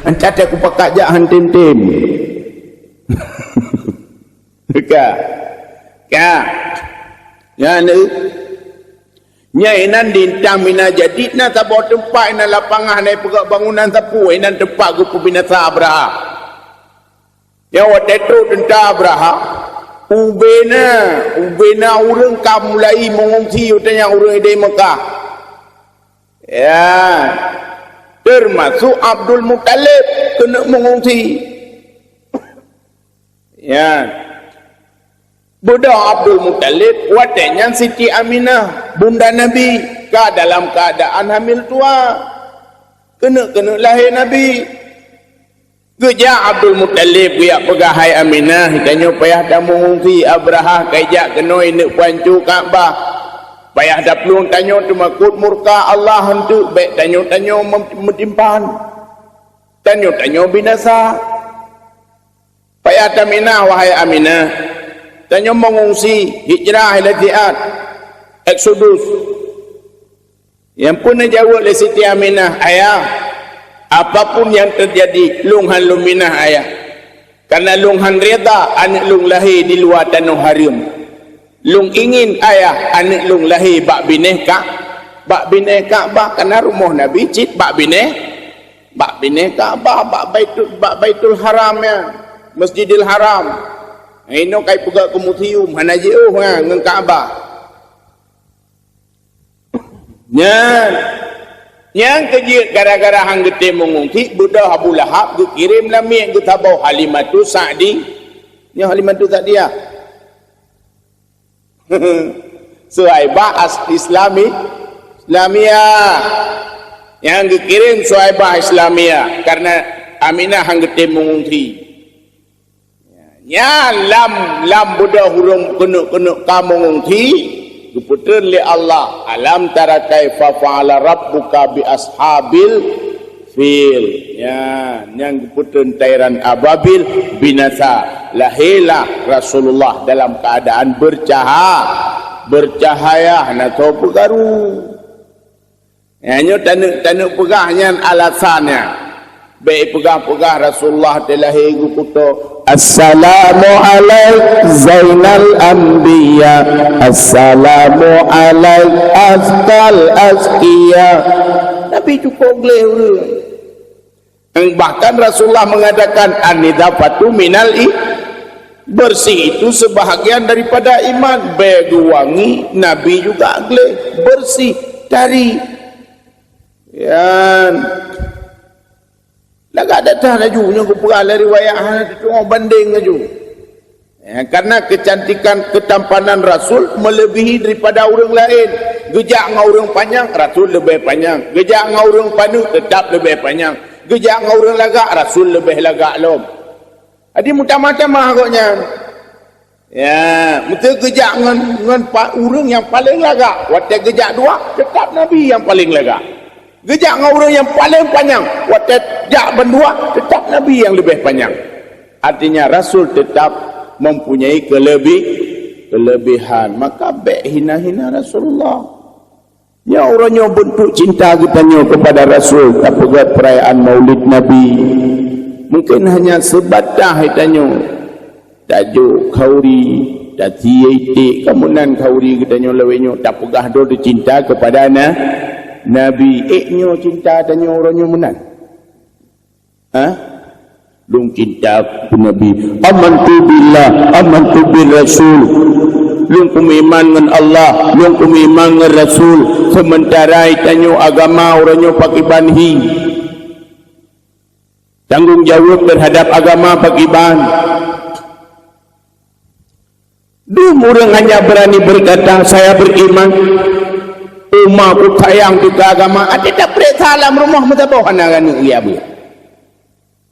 Ancat aku pakat jak han tem-tem. Ka. Ka. Nyan, eh. Nyan inan di intang Mina Jadid na saboh teumpat inan lapangan na ipeugöt bangunan sapeue, inan teumpat geupeubinasa Abrahah. Nyan watèe trok teuntra Abrahah, ubé na, ubé na ureueng ka mulai meungungsi watèe nyan ureueng idéh Mekah. Ya, termasuk Abdul Muthalib keuneuk meungungsi. Ya. Beudôh Abdul Muthalib, watèe nyan Siti Aminah, bunda Nabi, ka dalam keuadaan hamil tuha. Keuneuk-keuneuk lahé Nabi. Geujak Abdul Muthalib geujak peugah, "Hai Aminah, tanyoe payah tameungungsi, Abrahah ka ijak keunoe ineuk peuhanco Ka'bah. Payah taplueng tanyoe teumakot murka Allah eunteuk, bèk tanyoe-tanyoe mem-, meutimpan. Tanyoe-tanyoe binasa. Payah taminah, wahai Aminah. Tanyoe meungungsi, hijrah ila jihad, eksodus." Nyang peuneuk jaweueb lé Siti Aminah, "Ayah, apapun nyang teujadi, lôn han lôn minah, Ayah. Kareuna lôn han rida aneuk lôn lahé di luwa tanoh hareuem. Lôn ingin, Ayah, aneuk lôn lahé bak binéh Ka-, bak binéh Ka'bah, kareuna rumoh Nabi cit bak binéh, bak binéh Ka'bah, bak Baitul, bak Baitul Haram nyan, Masjidil Haram. Inoe kai peugah keu museum, hana jiôh nyan ngon Ka'bah." Nyan, nyang keujeuet gara-gara han geutem meungungsi, beudôh Abu Lahab geukirém lamiet geusaboh Halimatus Sa'di. Nyoe Halimatus Sa'diyah. Suhaibah as-, Islami, Islamiyah. Nyang geukirém Suhaibah Islamiyah, kareuna Aminah han geutem meungungsi. Nyan lam, lam beudôh ureueng keuneuk-keuneuk ka meungungsi, geupeutrön lé Allah, "Alam tara kaifa fa'ala rabbuka bi ashabil fil." Nyan, nyang geupeutrön Tairan Ababil binasa. Lahé lah Rasulullah dalam keuadaan beucaha-, beucahaya, hana soe peukaru. Nyan nyoe taneuk, taneuk peugah nyan alasan nyan. Bèk peugah-peugah Rasulullah teulahé geukuto, "Assalamu alaik Zainal Anbiya, assalamu alaik azkal azkiya." Nabi cukup gleh ureueng. Bahkan Rasulullah mengatakan, "An-nidhafatu minal i-," bersih itu sebahagian daripada iman. Bèk geuwangi, Nabi juga gleh, bersih dari. Yan. Lagak that laju nyoe geupeugah lé riwayat hana teutuoh bandeng laju. Ya, karena kecantikan, ketampanan Rasul melebihi daripada ureuëng laén. Geujak ngon ureuëng panyang, Rasul leubeh panyang. Geujak ngon ureuëng paneuk, tetap leubeh panyang. Geujak ngon ureuëng lagak, Rasul leubeh lagak lom. Jadi meutamah-tamah gobnyan. Ya, meuteuk geujak ngon, ngon pa-, ureuëng nyang paleng lagak. Watée geujak dua, tetap Nabi nyang paleng lagak. Geujak ngon ureuëng nyang paleng panyang, watée jak bandua, tetap Nabi nyang leubeh panyang. Artinya, Rasul tetap mempunyai kelebih-, kelebihan. Maka bék hina-hina Rasulullah. Nyoe uroe nyoe beuntuk cinta geutanyoe kepada Rasul, tapeugét perayaan Maulid Nabi. Mungkin hanya sebatas geutanyoe tajok khauri, tasie iték, kamoe nan khauri geutanyoe lawét nyoe, tapeugah droe cinta kepada na-, Nabi. Ék nyoe cinta tanyoe uroe nyoe meunan? Ha? Lôn cinta keu Nabi. Amantu billah, amantu bir Rasul. Lôn kumeuiman ngon Allah, lôn kumeuiman ngon Rasul. Sementara tanyoe agama uroe nyoe pakriban hi. Tanggong jaweueb terhadap agama pakriban. Dum ureuëng hanya berani berkata, "Saya beriman, uma ku sayang teuka agama." Até tapreh salam rumoh meusaboh hana ranuek ia beuet.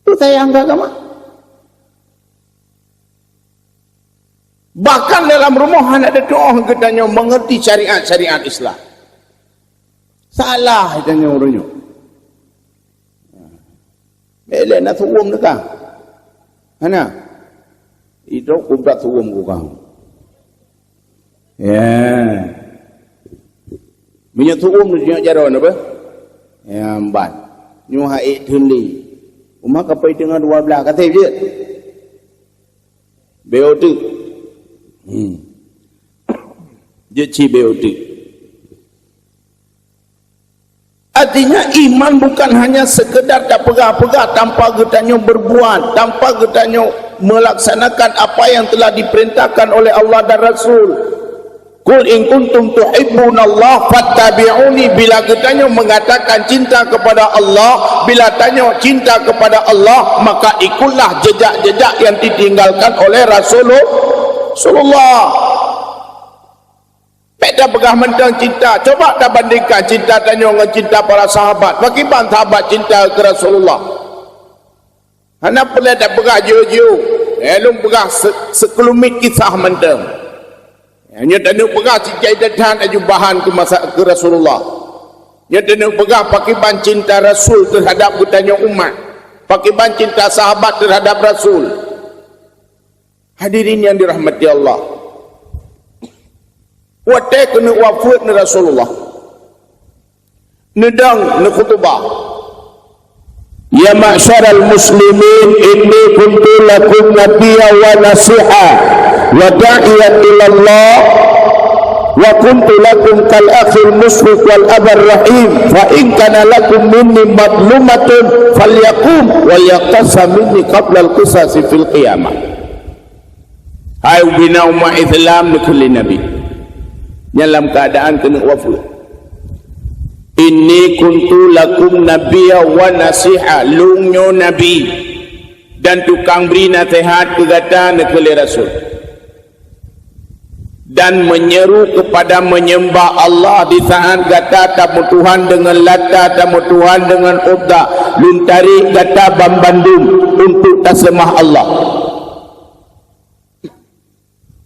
Tu sayang ke agama. Bahkan dalam rumoh hana teutuoh geutanyoe mengerti syariat-syariat Islam. Salah geutanyoe uroe nyoe. Elek na suum teuka. Hana. Idok kubrat suum ku kang. Ya. Meunyoe suum nyoe jaroe apa? Ya, empat. Nyoe hai teun lé. Uma kapai teungoh dua belas kaseb jeuet. Beo teuk. Hmm. Jeuet ci beo teuk. Artinya, iman bukan hanya sekedar tapeugah-peugah tanpa geutanyoe berbuat, tanpa geutanyoe melaksanakan apa yang telah diperintahkan oleh Allah dan Rasul. "Qul in kuntum tuhibbunallaha fattabi'uni." Bila geutanyoe mengatakan cinta kepada Allah, bila tanyoe cinta kepada Allah, maka ikutlah jejak-jejak yang ditinggalkan oleh Rasulullah. Rasulullah. Bék tapeugah mantong cinta. Coba tabandingkan cinta tanyoe ngon cinta para sahabat. Pakriban sahabat cinta keu Rasulullah. Hana peureulée tapeugah jiôh-jiôh. Eh, lôn peugah se-, seukeulumit kisah mantong. Nyoe taneuk peugah sijai that-that aju bahan keu masa, keu Rasulullah. Nyoe taneuk peugah pakriban cinta Rasul terhadap geutanyoe umat. Pakriban cinta sahabat terhadap Rasul. Hadirin yang dirahmati Allah. Watée keuneuk wafeuet ni Rasulullah, neudong neukhutubah, "Ya ma'syaral muslimin, inni kuntu lakum nabiyya wa nasiha wa da'iyan ilallah, wa kuntu lakum kal akhil musyfiq wal abar rahim, fa in kana lakum minni madlumatun falyakum wal yaqtasa minni qablal qisasi fil qiyamah." Hai ubena umat Islam, neukheun lé Nabi nyang lam keuadaan keuneuk wafeuet, "Inni kuntu lakum nabiyya wa nasiha," lôn nyoe nabi dan tukang bri naseuhat keu gata, neukheun lé Rasul, "dan menyeru kepada menyembah Allah di saat gata tameutuhan deungon Lata, tameutuhan deungon Uzza, lôn tarek gata banmandum untuk taseumah Allah."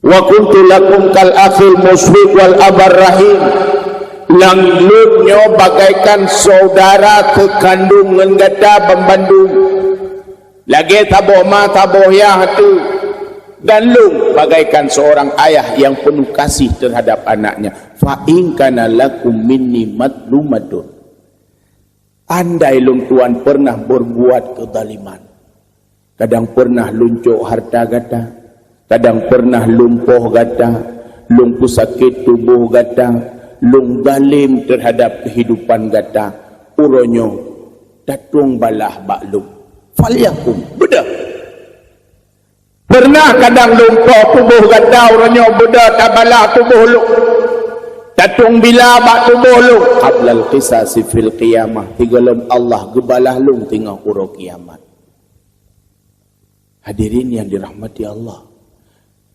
"Wa kuntu lakum kal akhil musyfiq wal abar rahim." Lam lôn nyoe bagaikan saudara seukandong ngon gata banmandum. Lagée saboh ma saboh yah tu. Dan lôn bagaikan seorang ayah yang penuh kasih terhadap anaknya. "Fa in kana lakum minni madlumatun." Andai lôn tuan pernah berbuat kezaliman, kadang pernah lôn cok harta gata, kadang pernah lôn poh gata, lôn peusakét tuboh gata, lôn zalim terhadap kehidupan gata, uroe nyoe tatong balah bak lôn. Falyakum, beudôh. Pernah kadang lôn poh tuboh gata, uroe nyoe beudôh tabalah tuboh lôn. Tatong bila bak tuboh lôn. Qablal qisasi fil qiyamah, sigohlom Allah geubalah lôn teungoh uroe kiamat. Hadirin yang dirahmati Allah.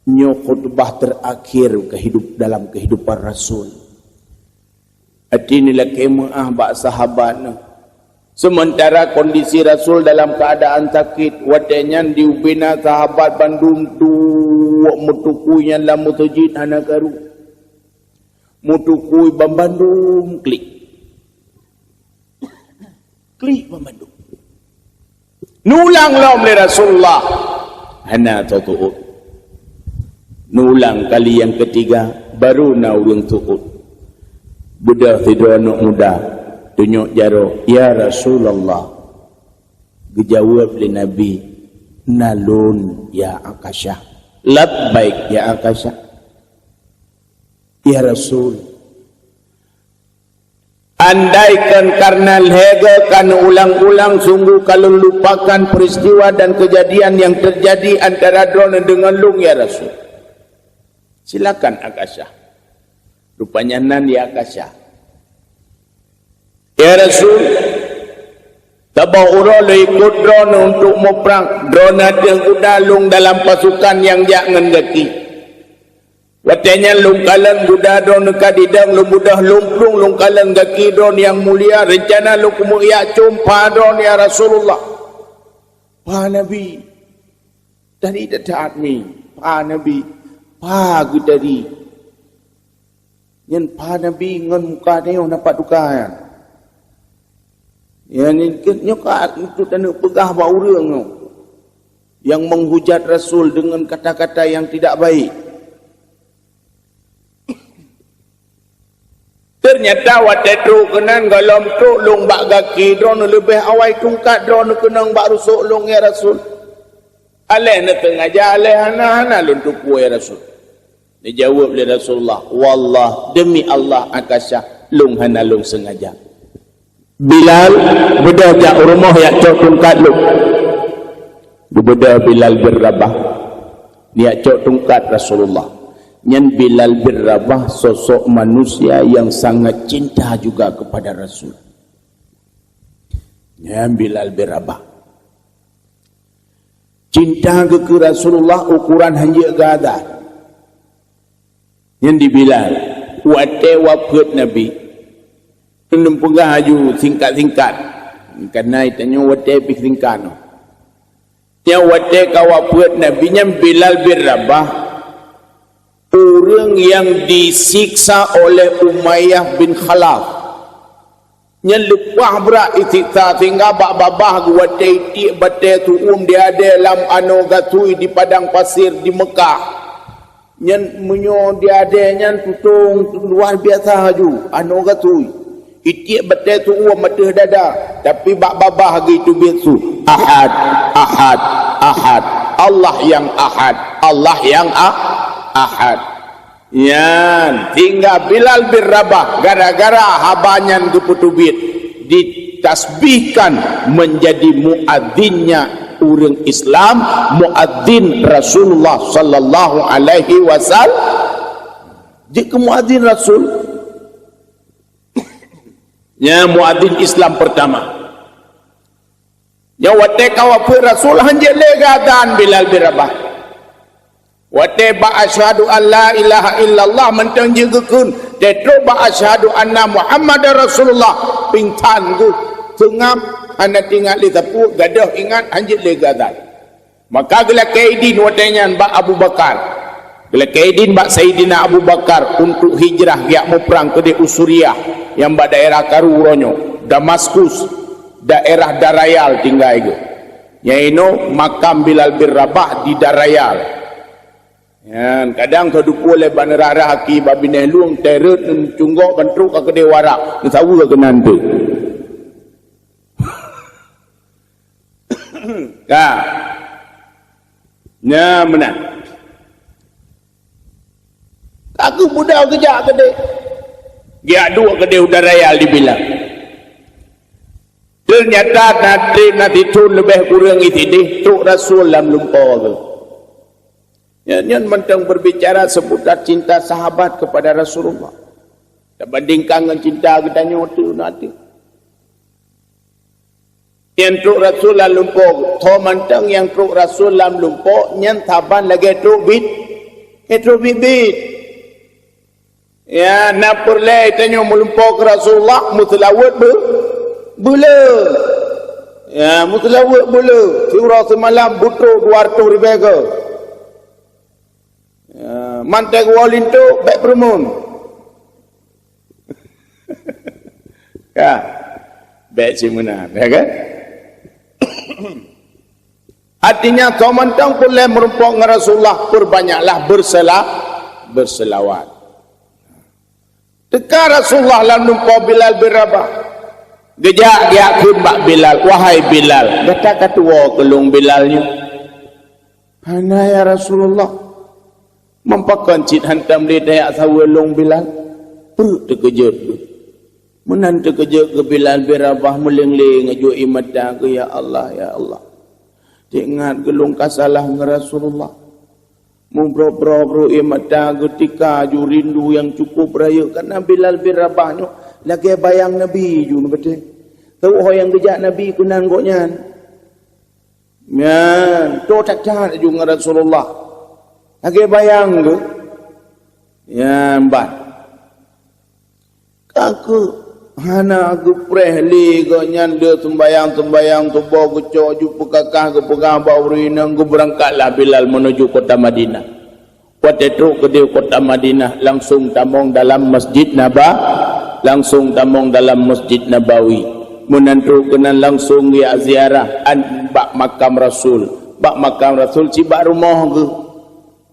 Nyoe khutbah terakhir kehidup, dalam kehidupan Rasul. Até neulakée meu'ah bak sahabat neuh. Sementara kondisi Rasul dalam keadaan sakit, watée nyan di ubena sahabat bandum tuwok meutukui nyan lam meuseujid hana karu. Meutukui banbandum klik. Klik banbandum. Neulang lom lé Rasulullah. Hana tatu'ot. Neulang kali nyang keutiga, baru na ureuëng tu'ot. Beudôh sidroe aneuëk muda, tunyok jaroe, "Ya Rasulullah." Geujaweueb lé Nabi, "Na lôn, ya Akasyah." "Labbaik, ya Akasyah." "Ya Rasul, andaikan karena lhée goe ka neuulang-ulang, sungguh ka lôn lupakan peristiwa dan kejadian yang terjadi antara droeneuh deungon lôn, ya Rasul." "Silakan, Akasyah." Rupanya nan ya Akasyah. "Ya Rasul, saboh uroe lôn ikot droeneuh untuk muprang, droeneuh ateueh guda, lôn dalam pasukan nyang jak ngon gaki. Watée nyan lôn kalon guda droeneuh ka didong, lôn beudôh lôn plueng, lôn kalon gaki droeneuh nyang mulia, reuncana lôn keumeuk jak com pha droeneuh, ya Rasulullah." "Pha Nabi?" "Tadi that-that mi, pha Nabi, pha geuh tadi." Nyan pha Nabi ngon muka tanyoe na pat tuka nyan. Nyan nyoe ka untuk taneuk peugah bak ureuëng nyoe nyang menghujat Rasul dengan kata-kata yang tidak baik. Ternyata watée trok keunan, gohlom trok lôn bak gaki droeneuh leubeh awai tungkat droeneuh keunong bak rusok lôn, ya Rasul. Aléh neuteungaja, aléh hana, hana lôn tupeue, ya Rasul. Neujaweueb lé Rasulullah, "Wallah, demi Allah, Akasyah, lôn hana lôn sengaja." "Bilal, beudôh jak u rumoh jak cok tungkat lôn." Geubeudôh Bilal bin Rabah jak cok tungkat Rasulullah. Nyan Bilal bin Rabah sosok manusia yang sangat cinta juga kepada Rasul. Nyan Bilal bin Rabah. Cinta geuh keu Rasulullah ukuran hanjeuet geuadan. Nyan di Bilal, watée wafeuet Nabi, lôn peugah laju singkat-singkat. Karena tanyoe watée pih singkat nyoe. Nyan watée ka wafeuet Nabi nyan Bilal bin Rabah, ureuëng nyang disiksa oleh Umayyah bin Khalaf. Nyan leupah brat isiksa sehingga bak babah geuh watée itiek batée su-uem diadée lam anoe gasui di padang pasir di Meukah. Nyan meunyoe diadée nyan tutong luar biasa laju anoe gasui. Itiek batée su-uem ateueh dada, tapi bak babah geuh teubiet su, "Ahad, Ahad, Ahad. Allah yang Ahad, Allah yang ah-, Ahad." Nyan, sehingga Bilal bin Rabah gara-gara haba nyan geupeuteubiet, ditasbihkan menjadi muadzinnya ureuëng Islam, muadzin Rasulullah sallallahu alaihi wasallam. Jeuet keu muadzin Rasul. Nyan muadzin Islam pertama. Nyan watée ka wafeuet Rasul, hanjeuet lé geuadan Bilal bin Rabah. Watée bak asyhadu an la ilaha illallah mantong jeuet geukheun, teutap bak asyhadu anna Muhammadar Rasulullah, pingsan geuh, seungab, hana teuingat lé sapeue, gadôh ingat, hanjeuet lé geuadan. Maka geulakée idin watée nyan bak Abu Bakar. Geulakée idin bak Saidina Abu Bakar untuk hijrah geujak muprang keudeh u Suriah nyang bak daerah karu uroe nyoe, Damaskus, daerah Darayal tinggai geuh. Nyan inoe makam Bilal bin Rabah di Darayal. Nyan, kadang teudupeue lé ban rah-rah aki bak binéh lueng, teureut cunggok ban trok ka keudeh warak, neusaweue keunan teuk. Ka. Nyan meunan. Ka geubeudôh geujak keudeh. Geujak duek keudeh u Darayal di Bilal. Ternyata na treb na sithon leubeh kureueng isideh trok Rasul lam lumpo geuh. Nyan, nyan mantong berbicara seputar cinta sahabat kepada Rasulullah. Tabandingkan ngon cinta geutanyoe tu na tu. Nyang trok Rasul lam lumpo, tho mantong nyang trok Rasul lam lumpo, nyan saban lagée trok bit-, Ka trok biet-biet. Ya, na peureulée tanyoe meulumpoe keu Rasulullah, meuseulaweuet beu-, beuleu. Ya, meuseulaweuet beuleu. Siuroe simalam beutrok dua reutôh ribée goe. Ya, mantong woe linto, bék peureumeun. Ya, bék simeunan, ya kan? Artinya, soe mantong peureulée meureumpok ngon Rasulullah, perbanyaklah bersela-, berselawat. Teuka Rasulullah lam lumpoe Bilal bin Rabah. Geujak, geujak kheun bak Bilal, "Wahai Bilal, gata ka tuwoe keu lôn Bilal nyoe?" "Hana, ya Rasulullah." "Meupakon cit hantom lé tajak saweue lôn Bilal?" Peureuk teukeujot geuh. Meunan teukeujot geuh Bilal bin Rabah, meuléng-léng aju ie mata geuh, "Ya Allah, ya Allah. Teuingat geuh lôn ka salah ngon Rasulullah. Meubroe-broe brôk ie mata geuh, teuka aju rindu nyang cukup rayeuk." Karena Bilal bin Rabah nyoe lagée bayang Nabi ju neubeutée. Saboh ho nyang geujak Nabi keunan gobnyan. Nyan, toe that-that aju ngon Rasulullah. Lagée bayang geuh. Nyan ban. Ka keuh hana geupreh lé gobnyan, lheueh seumbahyang-seumbahyang suboh geucok ju peukakah, geupeugah bak ureuëng inong, geubeurangkatlah Bilal meunuju kota Madinah. Watée trok keudeh kota Madinah, langsong tamong dalam Masjid Naba-, langsong tamong dalam Masjid Nabawi. Meunan trok keunan langsong geujak ziarah an bak makam Rasul. Bak makam Rasul cit bak rumoh geuh.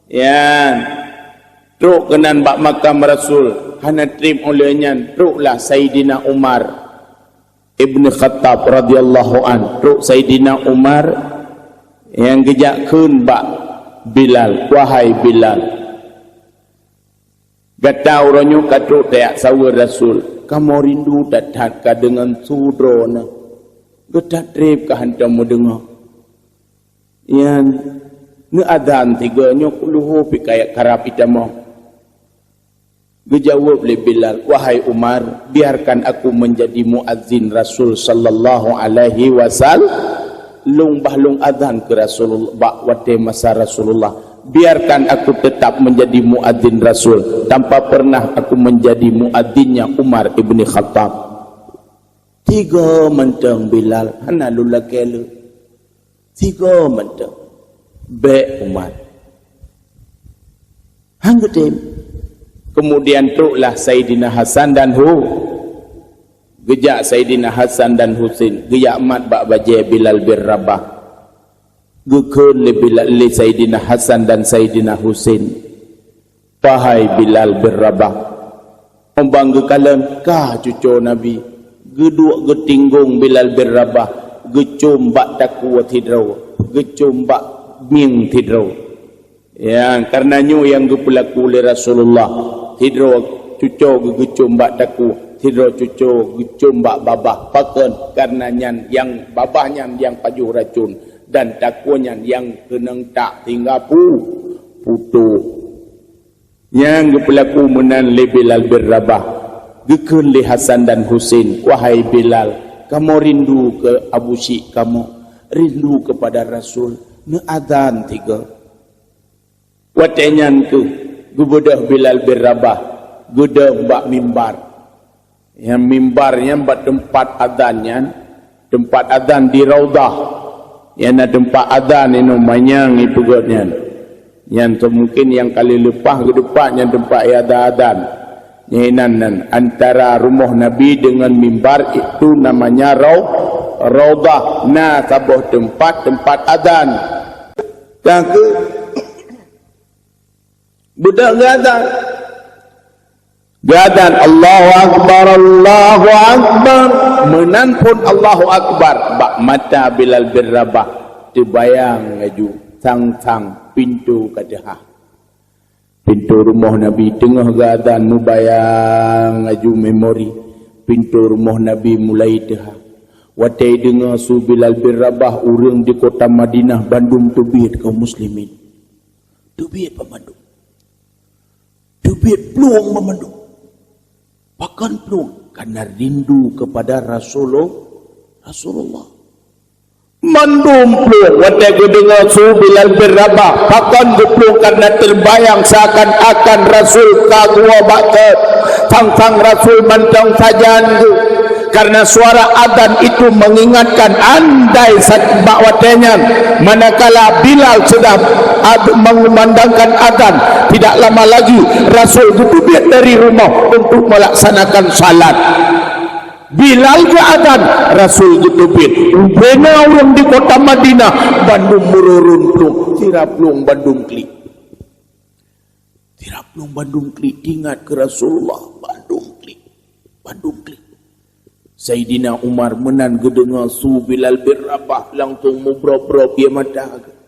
Nyan. Trok keunan bak makam Rasul, hana treb óh lheueh nyan, troklah Saidina Umar Ibn Khattab radhiyallahu an. Trok Saidina Umar nyang geujak kheun bak Bilal, "Wahai Bilal, gata uroe nyoe ka trok tajak saweue Rasul, kamoe rindu that-that ka deungon su droeneuh. Geutat treb ka hantom meudeungoe." Nyan, neuazan sigoe nyoe, kuluhu pih ka karab itamong. Geujaweueb lé Bilal, "Wahai Umar, biarkan aku menjadi muazin Rasul sallallahu alaihi wasal-, lôn bah lôn azan keu Rasulullah bak watée masa Rasulullah. Biarkan aku tetap menjadi muazin Rasul, tanpa pernah aku menjadi muazinnya Umar ibni Khattab." Tiga mantong Bilal, hana lôn lakée lé. Tiga mantong. Bék Umar. Han geutem. Kemudian troklah Saidina Hasan dan Hu-, geujak Saidina Hasan dan Husein, geujak mat bak bajée Bilal bin Rabah. Geukheun lé Bilal, lé Saidina Hasan dan Saidina Husein, "Wahai Bilal bin Rabah." Óh ban geukalon ka cucoe Nabi, geuduek geutinggong Bilal bin Rabah, geucom bak takue sidroe, geucom bak mieng sidroe. Ya, kareuna nyoe nyang geupeulaku lé Rasulullah, sidroe cucoe geuh geucom bak takue, sidroe cucoe geucom bak babah. Pakon? Kareuna nyan nyang babah nyan nyang pajoh racon, dan takue nyan nyang keunong tak singgapu putôh. Nyang geupeulaku meunan lé Bilal bin Rabah. Geukheun lé Hasan dan Husein, "Wahai Bilal, kamoe rindu keu Abu Syik kamoe, rindu keupada Rasul, neuazan sigoe." Watée nyan kheueh geubeudôh Bilal bin Rabah, geudong bak mimbar. Nyang mimbar nyan bak teumpat azan nyan, teumpat azan di Raudhah. Nyan na teumpat azan inoe manyang ipeugét nyan. Nyan tu mungkin nyang kali leupah geudupat nyan teumpat azan-azan. Nyan inan nan antara rumoh Nabi dengan mimbar itu namanya Rau-, Raudhah. Na saboh teumpat, teumpat azan. Ka kheueh Beudôh geuazan. Geuazan, "Allahu Akbar, Allahu Akbar." Meunan phon Allahu Akbar, bak mata Bilal bin Rabah teubayang laju sang-sang pintoe ka teuhah. Pintoe rumoh Nabi teungoh geuazan meubayang laju memori. Pintoe rumoh Nabi mulai teuhah. Watée deungoe su Bilal bin Rabah, ureuëng di kota Madinah bandum teubiet kaum muslimin. Teubiet banmandum. Teubiet plueng banmandum. Pakon plueng? Karena rindu kepada Rasulul-, Rasulullah. Mandum plueng watée geudeungoe su Bilal bin Rabah, pakon geuplueng, karna teubayang seakan-akan Rasul ka geuwoe bak teuk. Sang-sang Rasul mantong sajan geuh, karna suara azan itu mengingatkan, andai sa-, bak watée nyan, manakala Bilal sudah ad-, mengumandangkan azan, tidak lama lagi Rasul geuteubiet dari rumoh untuk melaksanakan salat. Bilal geuazan, Rasul geuteubiet. Ubena ureuëng di kota Madinah, bandum meururun plueng, sira plueng bandum klik. Sira plueng bandum klik, teuingat keu Rasulullah, bandum klik, bandum klik. Saidina Umar meunan geudeungoe su Bilal bin Rabah, langsong mubrok-brok ie mata geuh.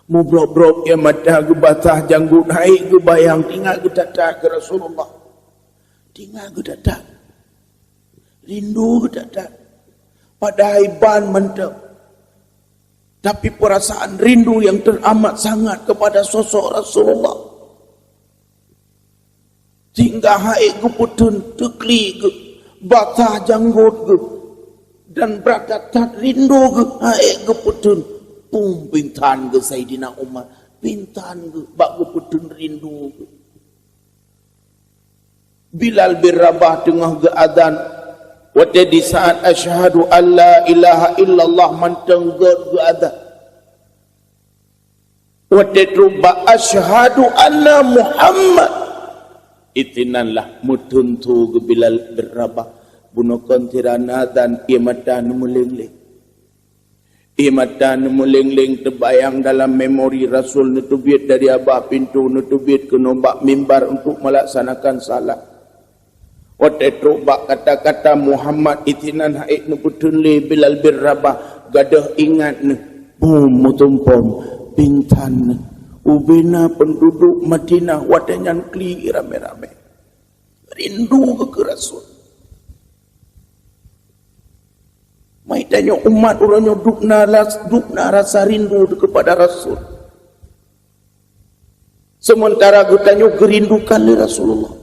Mubrok-brok ie mata geuh, basah janggot, hai geubayang, teuingat geuh that-that keu Rasulullah. Teuingat geuh that-that. Rindu geuh that-that. Padahai ban mantong. Tapi perasaan rindu yang teramat sangat kepada sosok Rasulullah. Sehingga hai geupeutheun teuklik geuh, basah janggot geuh, dan brat that-that rindu geuh hai geupeutheun. Pum pingsan geuh Saidina Umar, pingsan geuh bak geupeutheun rindu geuh. Bilal bin Rabah teungoh geuazan, watée di saat asyhadu alla ilaha illallah mantong gét geuazan. Watée trok bak asyhadu anna Muhammad, itinan lah meuteuntu geuh Bilal bin Rabah, bunoe kon sira na azan ie mata neumeuléng-léng. Ie mata neumeuléng-léng, teubayang dalam memori Rasul neuteubiet dari abah pintoe, neuteubiet keunoe bak mimbar untuk melaksanakan salat. Watée trok bak kata-kata Muhammad, itinan hai neupeutheun lé Bilal bin Rabah, gadôh ingat neuh, bum meutumpom, pingsan neuh. Ubena penduduk Madinah watée nyan klik ramé-ramé. Rindu keu Rasul. Mai tanyoe umat uroe nyoe dubna ras-, dubna rasa rindu kepada Rasul. Sementara geutanyoe geurindukan lé Rasulullah.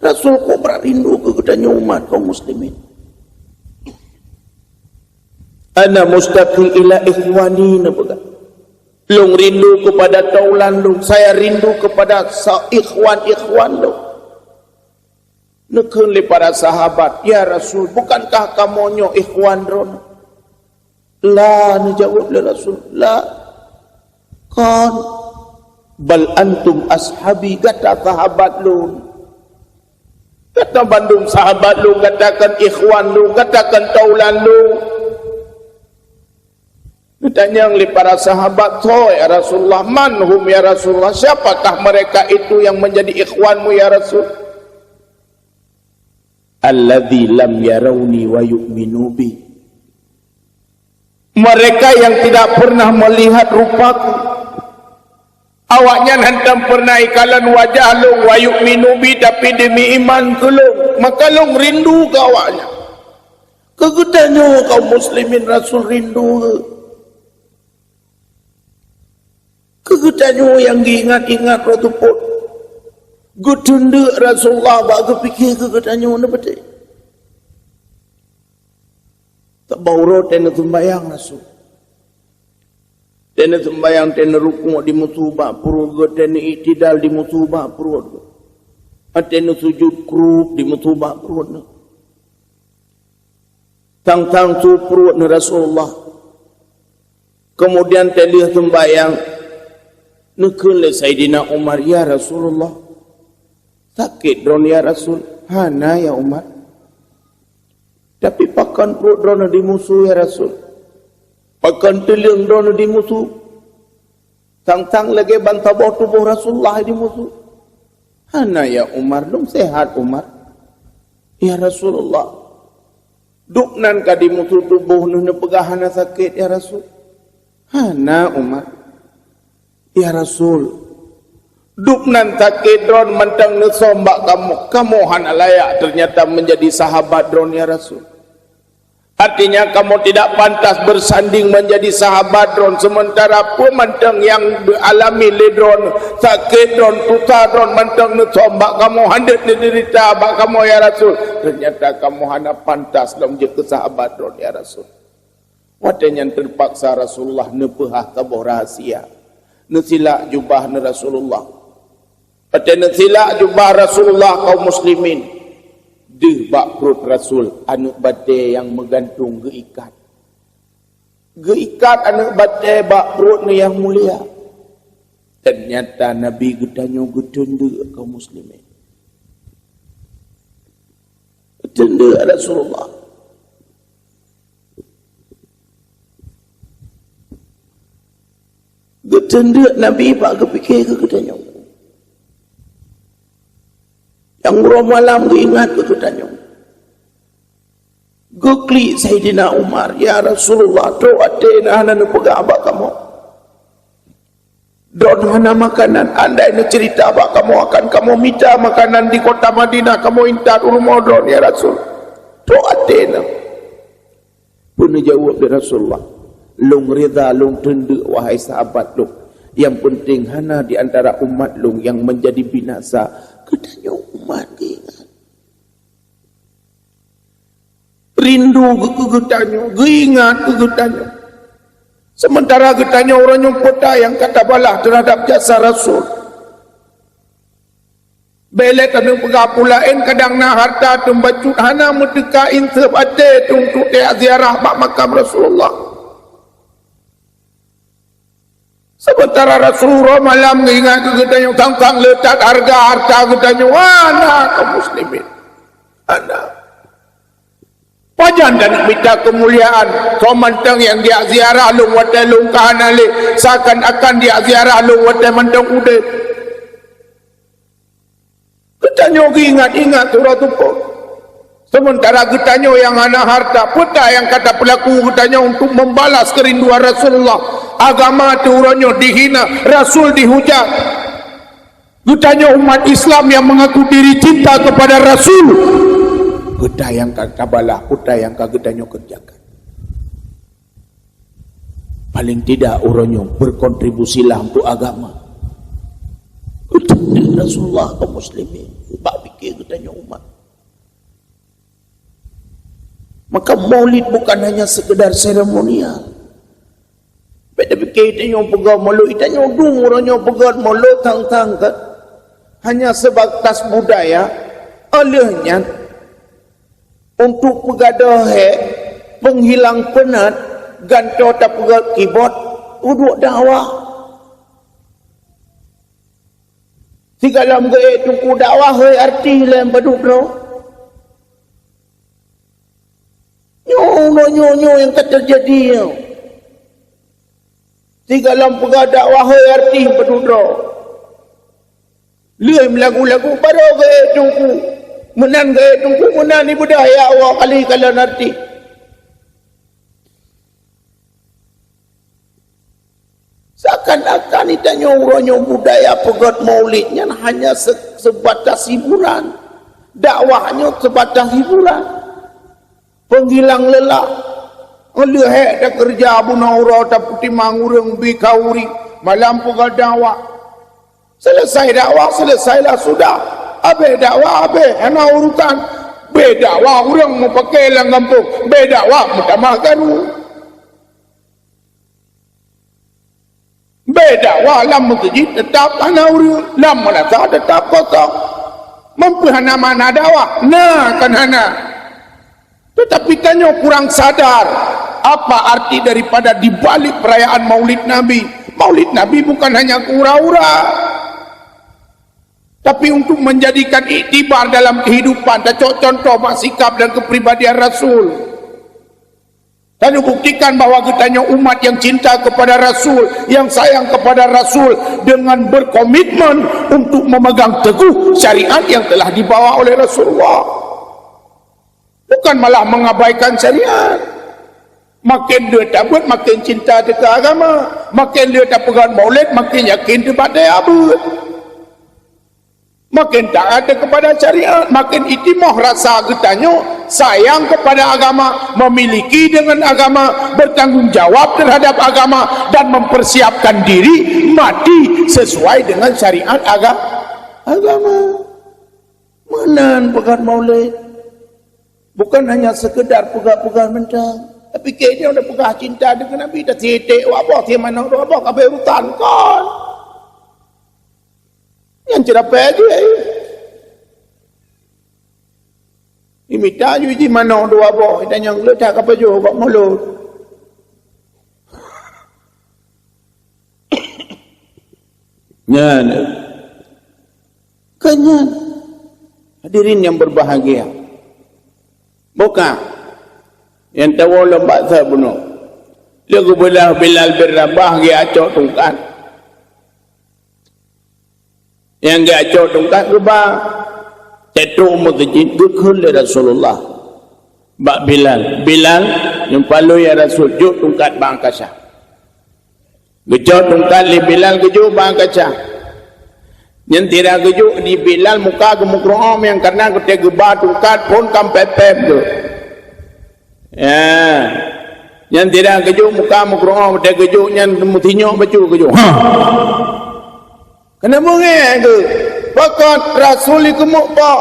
Rasul kok brat rindu keu geutanyoe umat kaum muslimin. Ana mustaqi ila ikhwani, neupeugah. Lôn rindu kepada taulan lôn, saya rindu kepada sa-, ikhwan-ikhwan lôn. Neukheun lé para sahabat, "Ya Rasul, bukankah kamoe nyoe ikhwan droeneuh?" "La," neujaweueb lé Rasul, "la. Kon, bal antum ashabi, gata sahabat lôn. Gata bandum sahabat lôn, gata kon ikhwan lôn, gata kon taulan lôn." Geutanyong lé para sahabat, "Soe, ya Rasulullah? Man hum, ya Rasulullah? Siapakah mereka itu yang menjadi ikhwanmu, ya Rasul?" "Alladzi lam yarawni wa yu'minu bi." Mereka yang tidak pernah melihat rupaku. Awaknyan hantom pernah ikalon wajah lôn, wa yu'minu bi, tapi demi iman keu lôn. Maka lôn rindu keu awaknyan. Keu geutanyoe kaum muslimin Rasul rindu. Keu geutanyoe nyang geuingat-ingat roh teupot. Geuteundeuk Rasulullah bak geupike keu geutanyoe neubeutôi. Tabau uroe teuh neusumbayang Rasul. Teuh neusumbayang, teuh neurukuk di musu bak pruet geuh, teuh neuiktidal di musu bak pruet geuh. Teuh neusujut krup di musu bak pruet geuh. Tang-tang su pruet neuh Rasulullah. Kemudian teuh lheueh sumbayang, neukheun lé Saidina Umar, "Ya Rasulullah, sakét droeneuh ya Rasul?" "Hana ya Umar." "Tapi pakon pruet droeneuh di musu ya Rasul? Pakon teuleueng droeneuh di musu? Sang-sang lagée ban saboh tuboh Rasulullah di musu." "Hana ya Umar, lôn sehat Umar." "Ya Rasulullah, dubnan ka di musu tuboh neuh neupeugah hana sakét ya Rasul." "Hana Umar." "Ya Rasul, dubnan sakét droeneuh mantong neusom bak kamoe. Kamoe hana layak ternyata menjadi sahabat droeneuh ya Rasul. Artinya kamoe tidak pantas bersanding menjadi sahabat droeneuh, sementara peue mantong nyang dialami lé droeneuh, sakét droeneuh, susah droeneuh mantong neusom bak kamoe, handeuet neudeurita bak kamoe ya Rasul. Ternyata kamoe hana pantas lom jeuet keu sahabat droeneuh ya Rasul." Watée nyan teupaksa Rasulullah neupeuhah saboh rahasia. Neusilak jubah neu Rasulullah. Watée neusilak jubah Rasulullah, kaum muslimin, deuh bak pruet Rasul aneuëk batée nyang meugantung geuikat. Geuikat aneuëk batée bak pruet neu nyang mulia. Ternyata Nabi geutanyoe geuteundeuk, kaum muslimin. Geuteundeuk Rasulullah. Geuteundeuk Nabi bak geupike keu geutanyoe. Nyang uroe malam geuingat keu geutanyoe. Geuklik Saidina Umar, "Ya Rasulullah, trok até na hana neupeugah bak kamoe. Droen hana makanan, andai neuceurita bak kamoe akan kamoe mita makanan di kota Madinah, kamoe intat u rumoh droen, ya Rasul. Trok até na." Peue neujaweueb lé Rasulullah, "Lôn rida, lôn teundeuk, wahai sahabat lôn. Nyang peunteng hana di antara umat lôn nyang meunjadi binasa." Geutanyoe umat geuingat. Rindu keu geutanyoe, geuingat keu geutanyoe. Seumeuntara geutanyoe uroe nyoe peue nyang ka tabalah teuhadap jasa Rasul. Bék lé tanyoe peugah peue laén, kadang na harta teumbacut hana meuteuka inseup até untuk tajak ziarah bak makam Rasulullah. Seumeuntara Rasul uroe malam geuingat keu geutanyoe, sang-sang le that hareuga harta geutanyoe, hana, kaum muslimin. Hana. Pajan taneuk mita keumuliaan, soe mantong nyang jak ziarah lôn watée lôn ka hana lé, seakan-akan jak ziarah lôn watée mantong udeb. Geutanyoe geuingat-ingat uroe teupeu. Seumeuntara geutanyoe nyang hana harta, peue nyang ka tapeulaku geutanyoe untuk membalas keurinduan Rasulullah? Agama teuh uroe nyoe dihina, Rasul dihujat. Geutanyoe umat Islam nyang mengaku diri cinta kepada Rasul, peue nyang ka tabalah, peue nyang ka geutanyoe kerjakan? Paling tidak uroe nyoe berkontribusilah untuk agama. Geuteundeuk Rasulullah kaum muslimin, bak pike geutanyoe umat. Maka maulid bukan hanya sekedar seremonial. Bék tapike tanyoe peugét maulid, tanyoe dum uroe nyoe peugét maulid tang-tang kan. Hanya sebatas budaya, óh lheueh nyan untuk peugadôh hék, penghilang penat, gantoe tapeugét kibot, uduk dakwah. Sigohlom geuék teungku dakwah, hôi artis lé padub droe. Nyoe, nyoe, nyoe, nyoe nyang ka teujadi nyoe. Sigohlom peugah dakwah, hôi artis padub droe. Lheueh meulagu-lagu, barô geuék teungku. Meunan geuék teungku, meunan ibeudôh ya Allah kali kalon artis. Seakan-akan tanyoe uroe nyoe budaya peugét maulid nyan hanya se-, sebatas hiburan. Dakwah nyoe sebatas hiburan. Penghilang lelah. Óh lheueh hék takeureuja bunoe uroe tapeutimang ureuëng bi khauri, malam peugét dakwah. Selesai dakwah, selesailah sudah. Habéh dakwah, habéh, hana urusan. Beu dakwah ureuëng mupakée lam gampông, beu dakwah meutamah garu. Beu dakwah lam meuseujid teutap hana ureuëng, lam meulasah teutap kosong. Meunyoe hana makna dakwah, na kan hana. Tetapi tanyoe kurang sadar apa arti daripada di balik perayaan Maulid Nabi. Maulid Nabi bukan hanya keu hura-hura, tapi untuk menjadikan iktibar dalam kehidupan, tacok contoh bak sikap dan kepribadian Rasul. Tanyoe buktikan bahwa geutanyoe umat yang cinta kepada Rasul, yang sayang kepada Rasul dengan berkomitmen untuk memegang teguh syariat yang telah dibawa oleh Rasulullah. Bukan malah mengabaikan syariat. Makin lheueh tabeuet, makin cinta teuka agama. Makin lheueh tapeugét maulid, makin yakin teubaté abeuet. Makin taat kepada syariat, makin itimoh rasa geutanyoe sayang kepada agama, memiliki dengan agama, bertanggung jawab terhadap agama, dan mempersiapkan diri mati sesuai dengan syariat aga-, agama. Meunan peugét maulid. Bukan hanya sekedar peugét-peugét mantong. Tapi keu nyoe tapeugah cinta deungon Nabi, taseutek wak boh, si manoe dua boh, ka beurutan kon. Nyan ceurapée jih. Imita ju jih manoe dua boh, itanyong le that ka pajoh bak mulod. Nyan. Kan nyan. Hadirin yang berbahagia. Buka. Nyang tawoe lom bak sa bunoe. Lé geubeudôh Bilal bin Rabah geuacok tungkat. Nyang geuacok tungkat geuba. Teutôk meuseujid geukheun lé Rasulullah bak Bilal. "Bilal, nyang palui ya Rasul, jok tungkat bak Akasha." Geucok tungkat lé Bilal geujok bak Akasha. Nyan sira geujok di Bilal muka geumeukeureuom nyang karena geutée geuba tungkat phon kam pép-pép geuh. Ya. Nyan sira geujok muka meukeureuom, watée geujok nyan meusinyok bacut geujok. Ha. Keuneuk beungéh geuh. Pakon Rasul dikeumuk po.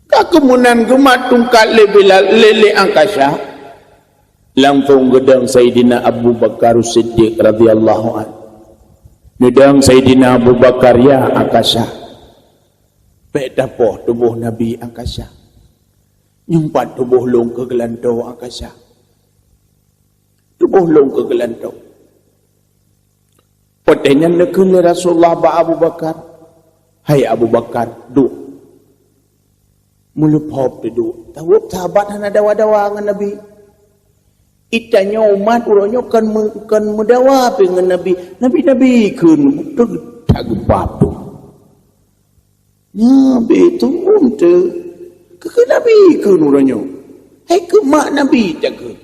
Ka keumeunan geumat tungkat lé Bilal, lé, lé Akasha. Langsong geudong Saidina Abu Bakar Siddiq radhiyallahu anhu. Neudong Saidina Abu Bakar, "Ya Akasha, bék tapoh tuboh Nabi Akasha. Nyumpat tuboh lôn keu geulantoe Akasha. Tuboh lôn keu geulantoe." Watée nyan neukheun lé Rasulullah bak Abu Bakar, "Hai Abu Bakar, duek." Meuleuphop teuduek. Tawöb sahabat hana dawa-dawa ngon Nabi. Itanyoe umat uroe nyoe kon meu-, kon meudawa pih ngon Nabi. Nabi-nabi kheun, beutôi that geubab tu. Nabi turun teu. Keu, keu Nabi kheun uroe nyoe. Hai keu mak Nabi takheun.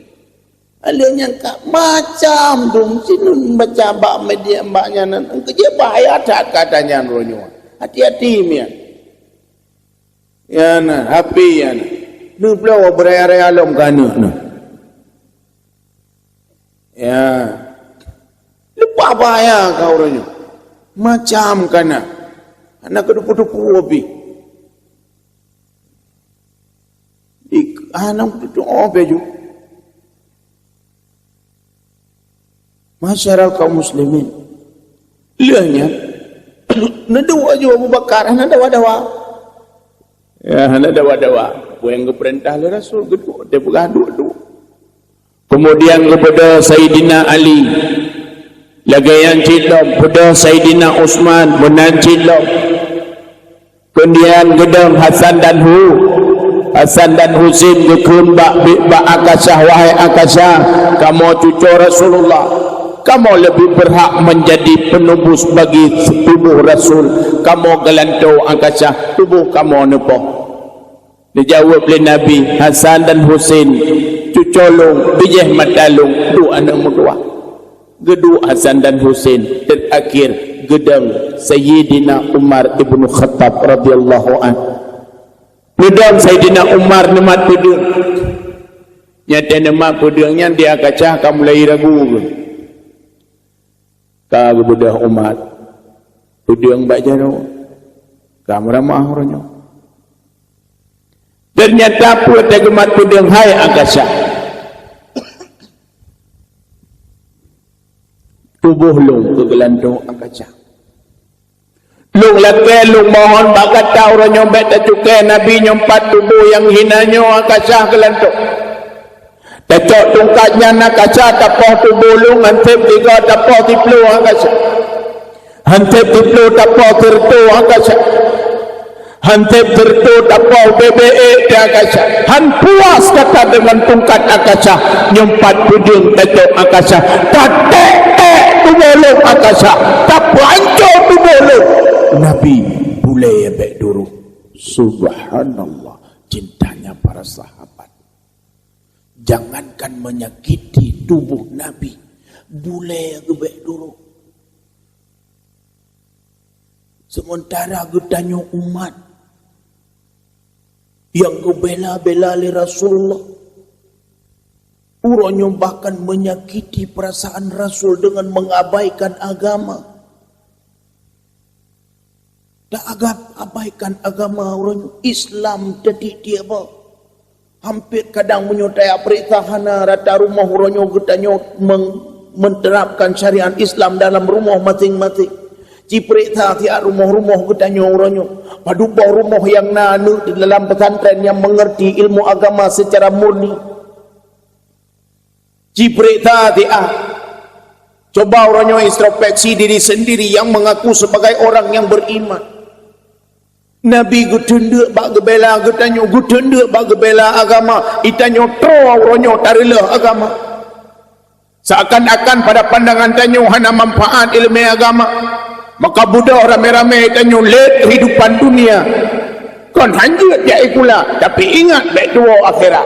Lheueh nyan ka macam dum sineun baca bak media bak nyan nan. Engkau je bahaya that kata nyan uroe nyoe. Hati-hati mian. Ya na, H P ya na. Neubloe beuraya-raya lom ka aneuk na. Ya. Leupah bahaya ka uroe nyoe. Macam ka na. Hana keutupu-tupu pih. Di, hana keutupu pih ju. Masyarakat kaum muslimin. Lheueh nyan, neuduek ju Abu Bakar, hana dawa-dawa. Ya, hana dawa-dawa. Peue nyang geupeurintah lé Rasul, geuduek, teupeugah duek-duek. Keumudian geubeudôh Saidina Ali. Lagée nyan cit lom, beudôh Saidina Utsman, meunan cit lom. Keumudian geudong Hasan dan Hu-, Hasan dan Husein geukheun bak, bak Akasha, "Wahai Akasha, kamoe cucoe Rasulullah. Kamoe leubeh beurhak meunjadi peunubus bagi tuboh Rasul. Kamoe geulantoe Akasha, tuboh kamoe neupoh." Neujaweueb lé Nabi, "Hasan dan Husein, cucoe lôn, bijéh mata lôn, duek aneuk meutuah." Geuduek Hasan dan Husein, teurakhir geudong Sayyidina Umar ibnu Khattab radhiyallahu anhu. Neudong Sayyidina Umar neumat peudeueng. Nyang teuh neumat peudeueng nyan di Akasha ka mulai ragu geuh. Ka geubeudôh umat peudeueng bak jaroe. Ka meuramah uroe nyoe. Teunyata peue teuh geumat peudeueng, "Hai Akasha, tuboh lôn keu geulantoe Akasha. Lôn lakée, lôn mohon bak gata uroe nyoe bék tacukée Nabi nyang pat tuboh nyang hina nyoe Akasha geulantoe. Tacok tungkat nyan Akasha tapoh tuboh lôn, han seb tiga tapoh siploh Akasha. Han seb siploh tapoh sireutoh Akasha. Han seb sireutoh tapoh beubeue ék di Akasha. Han puas gata deungon tungkat Akasha, nyang pat peudeueng tacok Akasha. Taték-ték tuboh lôn Akasha. Tapeuhanco tuboh lôn." Nabi bulée bék durôh. Subhanallah, cintanya para sahabat. Jangankan menyakiti tubuh Nabi, bulée geubék durôh. Sementara geutanyoe umat nyang geubela-bela lé Rasulullah, uroe nyoe bahkan menyakiti perasaan Rasul dengan mengabaikan agama. Taagab-abaikan agama uroe nyoe, Islam teudiek-diek boh. Hampir kadang meunyoe tajak peuriksa hana rata rumoh uroe nyoe geutanyoe meng-, menterapkan syariat Islam dalam rumoh maséng-maséng. Jipeuriksa siat rumoh-rumoh geutanyoe uroe nyoe. Padub boh rumoh nyang na aneuëk di dalam pesantren nyang mengerti ilmu agama secara murni. Jipeuriksa siat. Coba uroe nyoe introspeksi diri sendiri yang mengaku sebagai orang yang beriman. Nabi geuteundeuk bak geubela geutanyoe, geuteundeuk bak geubela agama, geutanyoe troh uroe nyoe tareuleuh agama. Seakan-akan pada pandangan tanyoe hana manfaat iéleumé agama, maka beudôh ramé-ramé tanyoe lét kehidupan dunia. Kon hanjeuet jak sikula, tapi ingat bék tuwoe akhirat.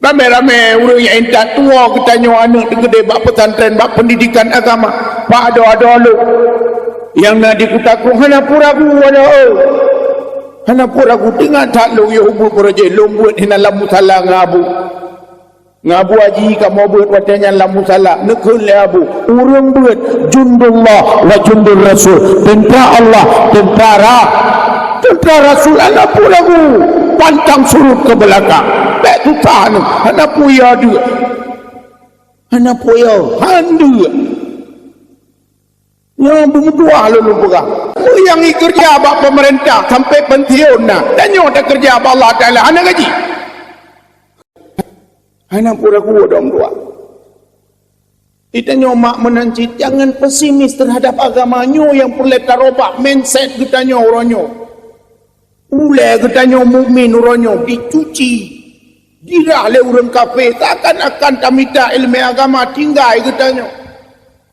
Ramé-ramé ureuëng nyang intat tuwoe geutanyoe aneuëk teukeudeh bak pesantren, bak pendidikan agama, bak adoe-adoe lôn. Nyang na di Kuta Krueng hana peue ragu adoe. Hana peue ragu, teungoh that lôn yue ubeut beurajih lôn beuet hinan lam musala ngon Abu. Ngon Abu Haji kamoe beuet watée nyan lam musala, neukheun lé Abu, ureuëng beuet jundullah wa jundur rasul, tentara Allah, tentara, tentara Rasul, hana peue ragu, pantang surut ke belakang. Bék susah nyoe, hana peue ya deuek. Hana peue ya, han deuek. Nyoe beumeutuah lôn peugah. Meunyoe nyang keureuja bak peumeurintah sampai pensiun na, dan nyoe takeureuja bak Allah Taala hana gaji. Hana peue ragu dong dua. Geutanyoe mak meunan cit, jangan pesimis terhadap agama nyoe nyang peureulée tarobah mindset geutanyoe uroe nyoe. Ulée geutanyoe mukmin uroe nyoe dicuci, dirah lé ureuëng kafé, seakan-akan tamita iéleumé agama tinggai geutanyoe.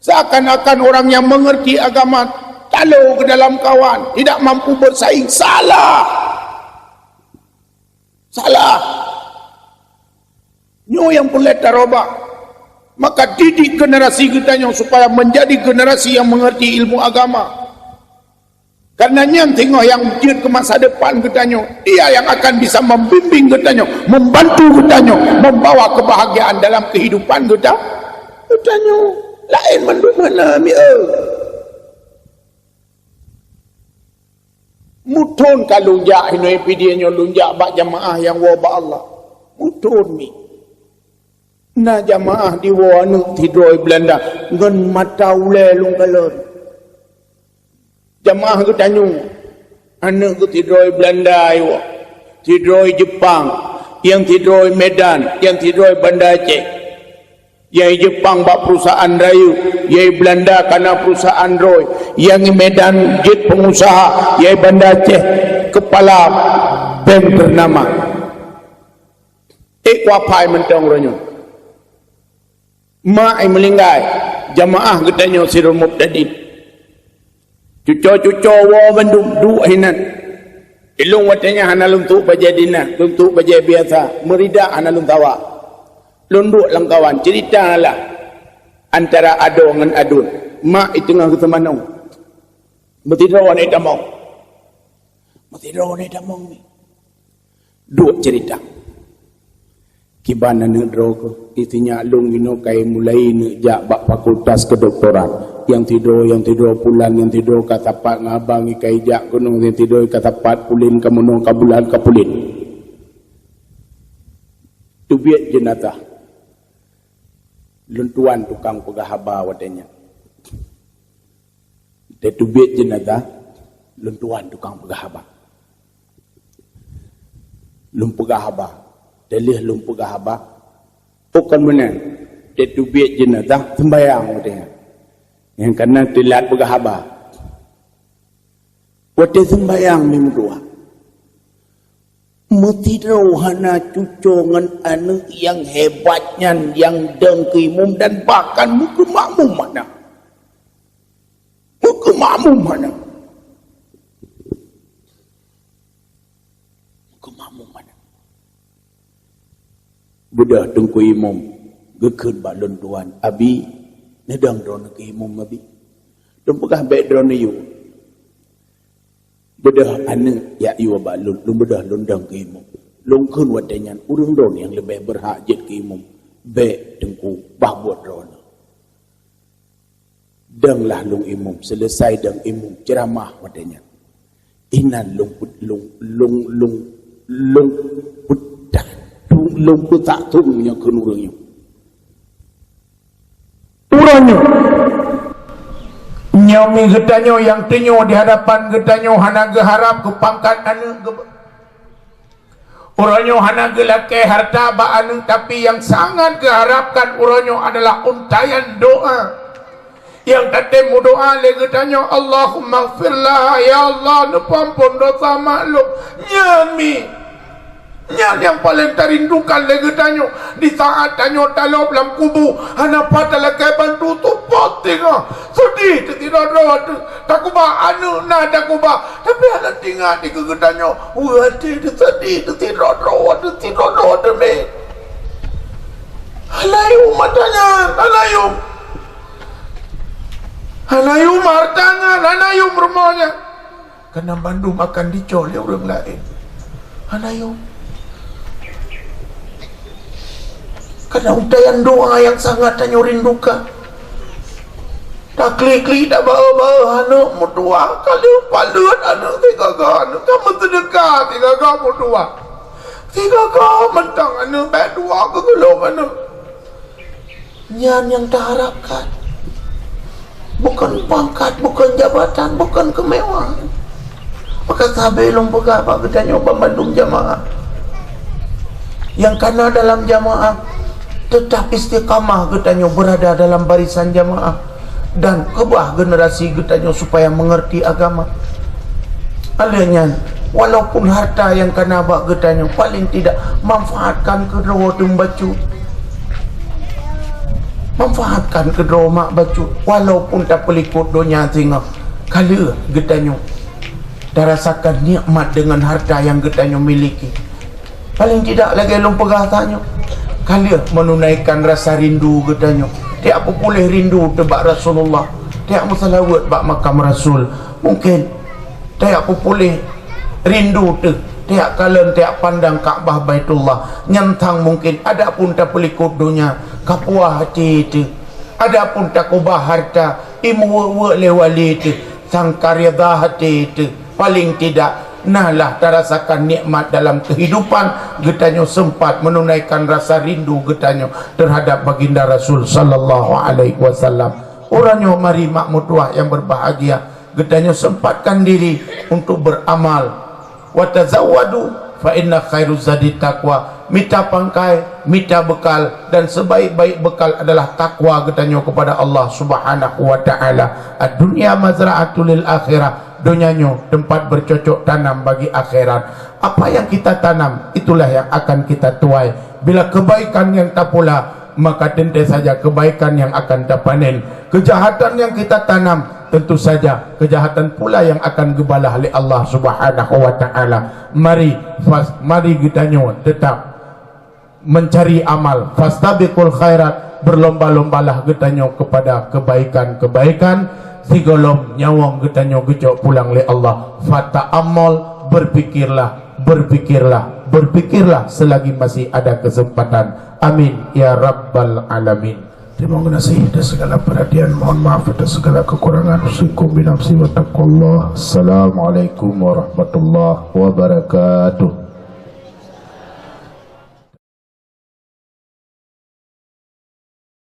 Seakan-akan orang yang mengerti agama talo ke dalam kawan, tidak mampu bersaing. Salah. Salah. Nyoe nyang peureulée tarobah. Maka didik generasi geutanyoe supaya menjadi generasi yang mengerti ilmu agama. Karena nyan teungoh nyang jeuet keu masa depan geutanyoe. Dia yang akan bisa membimbing geutanyoe, membantu geutanyoe, membawa kebahagiaan dalam kehidupan geuta-, geutanyoe. Laén mandum hana, mi eu. Muthon ka lôn jak hinoe pidie nyoe lôn jak bak jamaah nyang woe bak Allah. Muthon mi. Na jamaah diwoe aneuëk sidroe Belanda ngon mata ulée lôn kalon. Jamaah geutanyoe, aneuëk geuh sidroe Belanda iwoe, sidroe Jepang, nyang sidroe Medan, nyang sidroe Banda Aceh. Nyang Jepang bak perusahaan rayeuk, nyang Belanda kana perusahaan droe, nyang Medan jeuet pengusaha, nyang Banda Aceh kepala bank ternama. Ék kuapai mantong uroe nyoe. Mak meuninggai, jamaah geutanyoe sidroe mubtadi. Cuco-cuco woe bandum duek hinan. Ilong watée nyan hana lôn tuek bajée dinas, lôn tuek bajée biasa, meurida hana lôn sawa. Lôn duek lam kawan, ceurita lah antara adoe ngon aduen. Mak i teungoh geuseumanong. Meusidroe aneuk tamong. Meusidroe aneuk tamong ni. Duek ceurita. Kiban aneuëk droe keuh, isinyak lôn inoe kai mulai neuk jak bak fakultas kedoktoran. Nyang sidroe, nyang sidroe pulan, nyang sidroe ka sapat ngon abang ikai jak keunoe, nyang sidroe ka sapat pulen ka meunoe ka bulan ka pulen. Teubiet jeunazah. Lôn tuan tukang peugah haba watée nyan. Teubiet jeunazah, lôn tuan tukang peugah haba. Lôn peugah haba. Teulheueh lôn peugah haba, oh kon meunan, teubiet jeunazah seumbahyang watée nyan. Nyang kana teulat peugah haba. Watée seumbahyang mi meutuah. Meusidroe hana cuco ngon aneuëk nyang hebat nyan nyang dong keu imum dan bahkan meukeumakmum hana. Meukeumakmum hana. Meukeumakmum hana. Beudôh teungku imum geukheun bak lôn tuan, "Abi, neudong droeneuh keu imum, Abi." Lôn peugah, "Bék droeneuh yue." Beudôh aneuëk jak yue bak lôn, lôn beudôh lôn dong keu imum. Lôn kheun watée nyan, ureuëng droeneuh nyang leubeh beurhak jeuet keu imum. Bék teungku, bah buet droeneuh. Deng lah lôn imum, seuleusai deng imum ceuramah watée nyan. Inan lôn put-, lôn, lôn, lôn, lôn peutat, lôn, lôn peutak tueng nyoe keu ureuëng nyoe. Uroe nyoe, nyoe mi geutanyoe nyang teunyoe di hadapan geutanyoe hana geuharab keu pangkat aneuëk geuba-, uroe nyoe hana geulakée harta bak aneuëk, tapi nyang sangat geuharabkan uroe nyoe adalah untaian doa. Nyang tatem meudoa lé geutanyoe, "Allahummaghfirlah, ya Allah, neupeuampon dosa makhluk." Nyan mi, nyan nyang paleng tarindukan lé geutanyoe. Di saat tanyoe talop lam kubu, hana pat talakée bantu, tupot teungoh. Seudeh teusidroe-droe teuh, takuba aneuëk na takuba, tapi hana teuingat dikeue geutanyoe. Weueh até teuseudeh teusidroe-droe, teusidroe-droe teumé. Hana yum mata nyan, hana yum. Hana yum harta nyan, hana yum rumoh nyan. Karena bandum akan dicok lé ureuëng laén. Hana yum. Karena untaian doa nyang sangat tanyoe rindukan. Taklik-klik, tabaeu-baeu aneuëk meutuah, ka lheueh paleuet aneuëk sigaga aneuëk, ka meuseudeukah sigaga meutuah. Sigaga mantong aneuëk, bék dua keugeulong aneuëk. Nyan nyang taharabkan. Bukon pangkat, bukon jabatan, bukon keumewahan. Maka sabe lôn peugah bak geutanyoe banmandum jamaah nyang kana dalam jamaah, teutap istiqamah geutanyoe beurada dalam barisan jamaah dan keubah generasi geutanyoe supaya meungeurti agama. Lheueh nyan, walaupun harta nyang kana bak geutanyoe, paléng tidak manfaatkan keudroe teuh bacut. Manfaatkan keudroe mak bacut, walaupun tapeulikot donya singoh. Ka lheueh geutanyoe tarasakan nikmat deungon harta nyang geutanyoe miliki. Paléng tidak lagée lôn peugah tanyoe, ka lheueh meununaikan rasa rindu geutanyoe. Tiak peupuléh rindu teuh bak Rasulullah, tiak meuseulaweuet bak makam Rasul. Mungken tiak peupuléh rindu teuh, tiak kalon, tiak pandang Ka'bah Baitullah. Nyan sang mungken, adapun tapeulikot donya, ka puah até teuh. Adapun takuba harta, imeuweuek-weuek lé wali teuh, sang ka rida até teuh. Paléng tidak, nah lah tarasakan nikmat dalam kehidupan, geutanyoe sempat menunaikan rasa rindu geutanyoe terhadap Baginda Rasul sallallahu alaihi wasallam. Uroe nyoe mari mak meutuah nyang berbahagia, geutanyoe sempatkan diri untuk beramal. "Wa tazawwadu fa inna khairu zadi taqwa." Mita pangkai, mita bekal, dan sebaik-baik bekal adalah takwa geutanyoe kepada Allah Subhanahu wa Taala. "Ad-dunya mazra'atul lil akhirah." Donya nyoe tempat bercocok tanam bagi akhirat. Apa yang kita tanam, itulah yang akan kita tuai. Bila kebaikan yang tapula, maka tentu saja kebaikan yang akan tapanen. Kejahatan yang kita tanam, tentu saja kejahatan pula yang akan geubalah lé Allah Subhanahu wa Taala. Mari, fas-, mari geutanyoe tetap mencari amal. Fastabiqul khairat, berlomba-lombalah geutanyoe kepada kebaikan-kebaikan. Sigohlom nyawöng geutanyoe geucok pulang lé Allah. Fata'ammal, berpikirlah, berpikirlah, berpikirlah selagi masih ada kesempatan. Amin ya rabbal alamin. Terima kasih atas segala perhatian. Mohon maaf atas segala kekurangan. Usikum binafsi wa taqwallah. Assalamualaikum warahmatullahi wabarakatuh.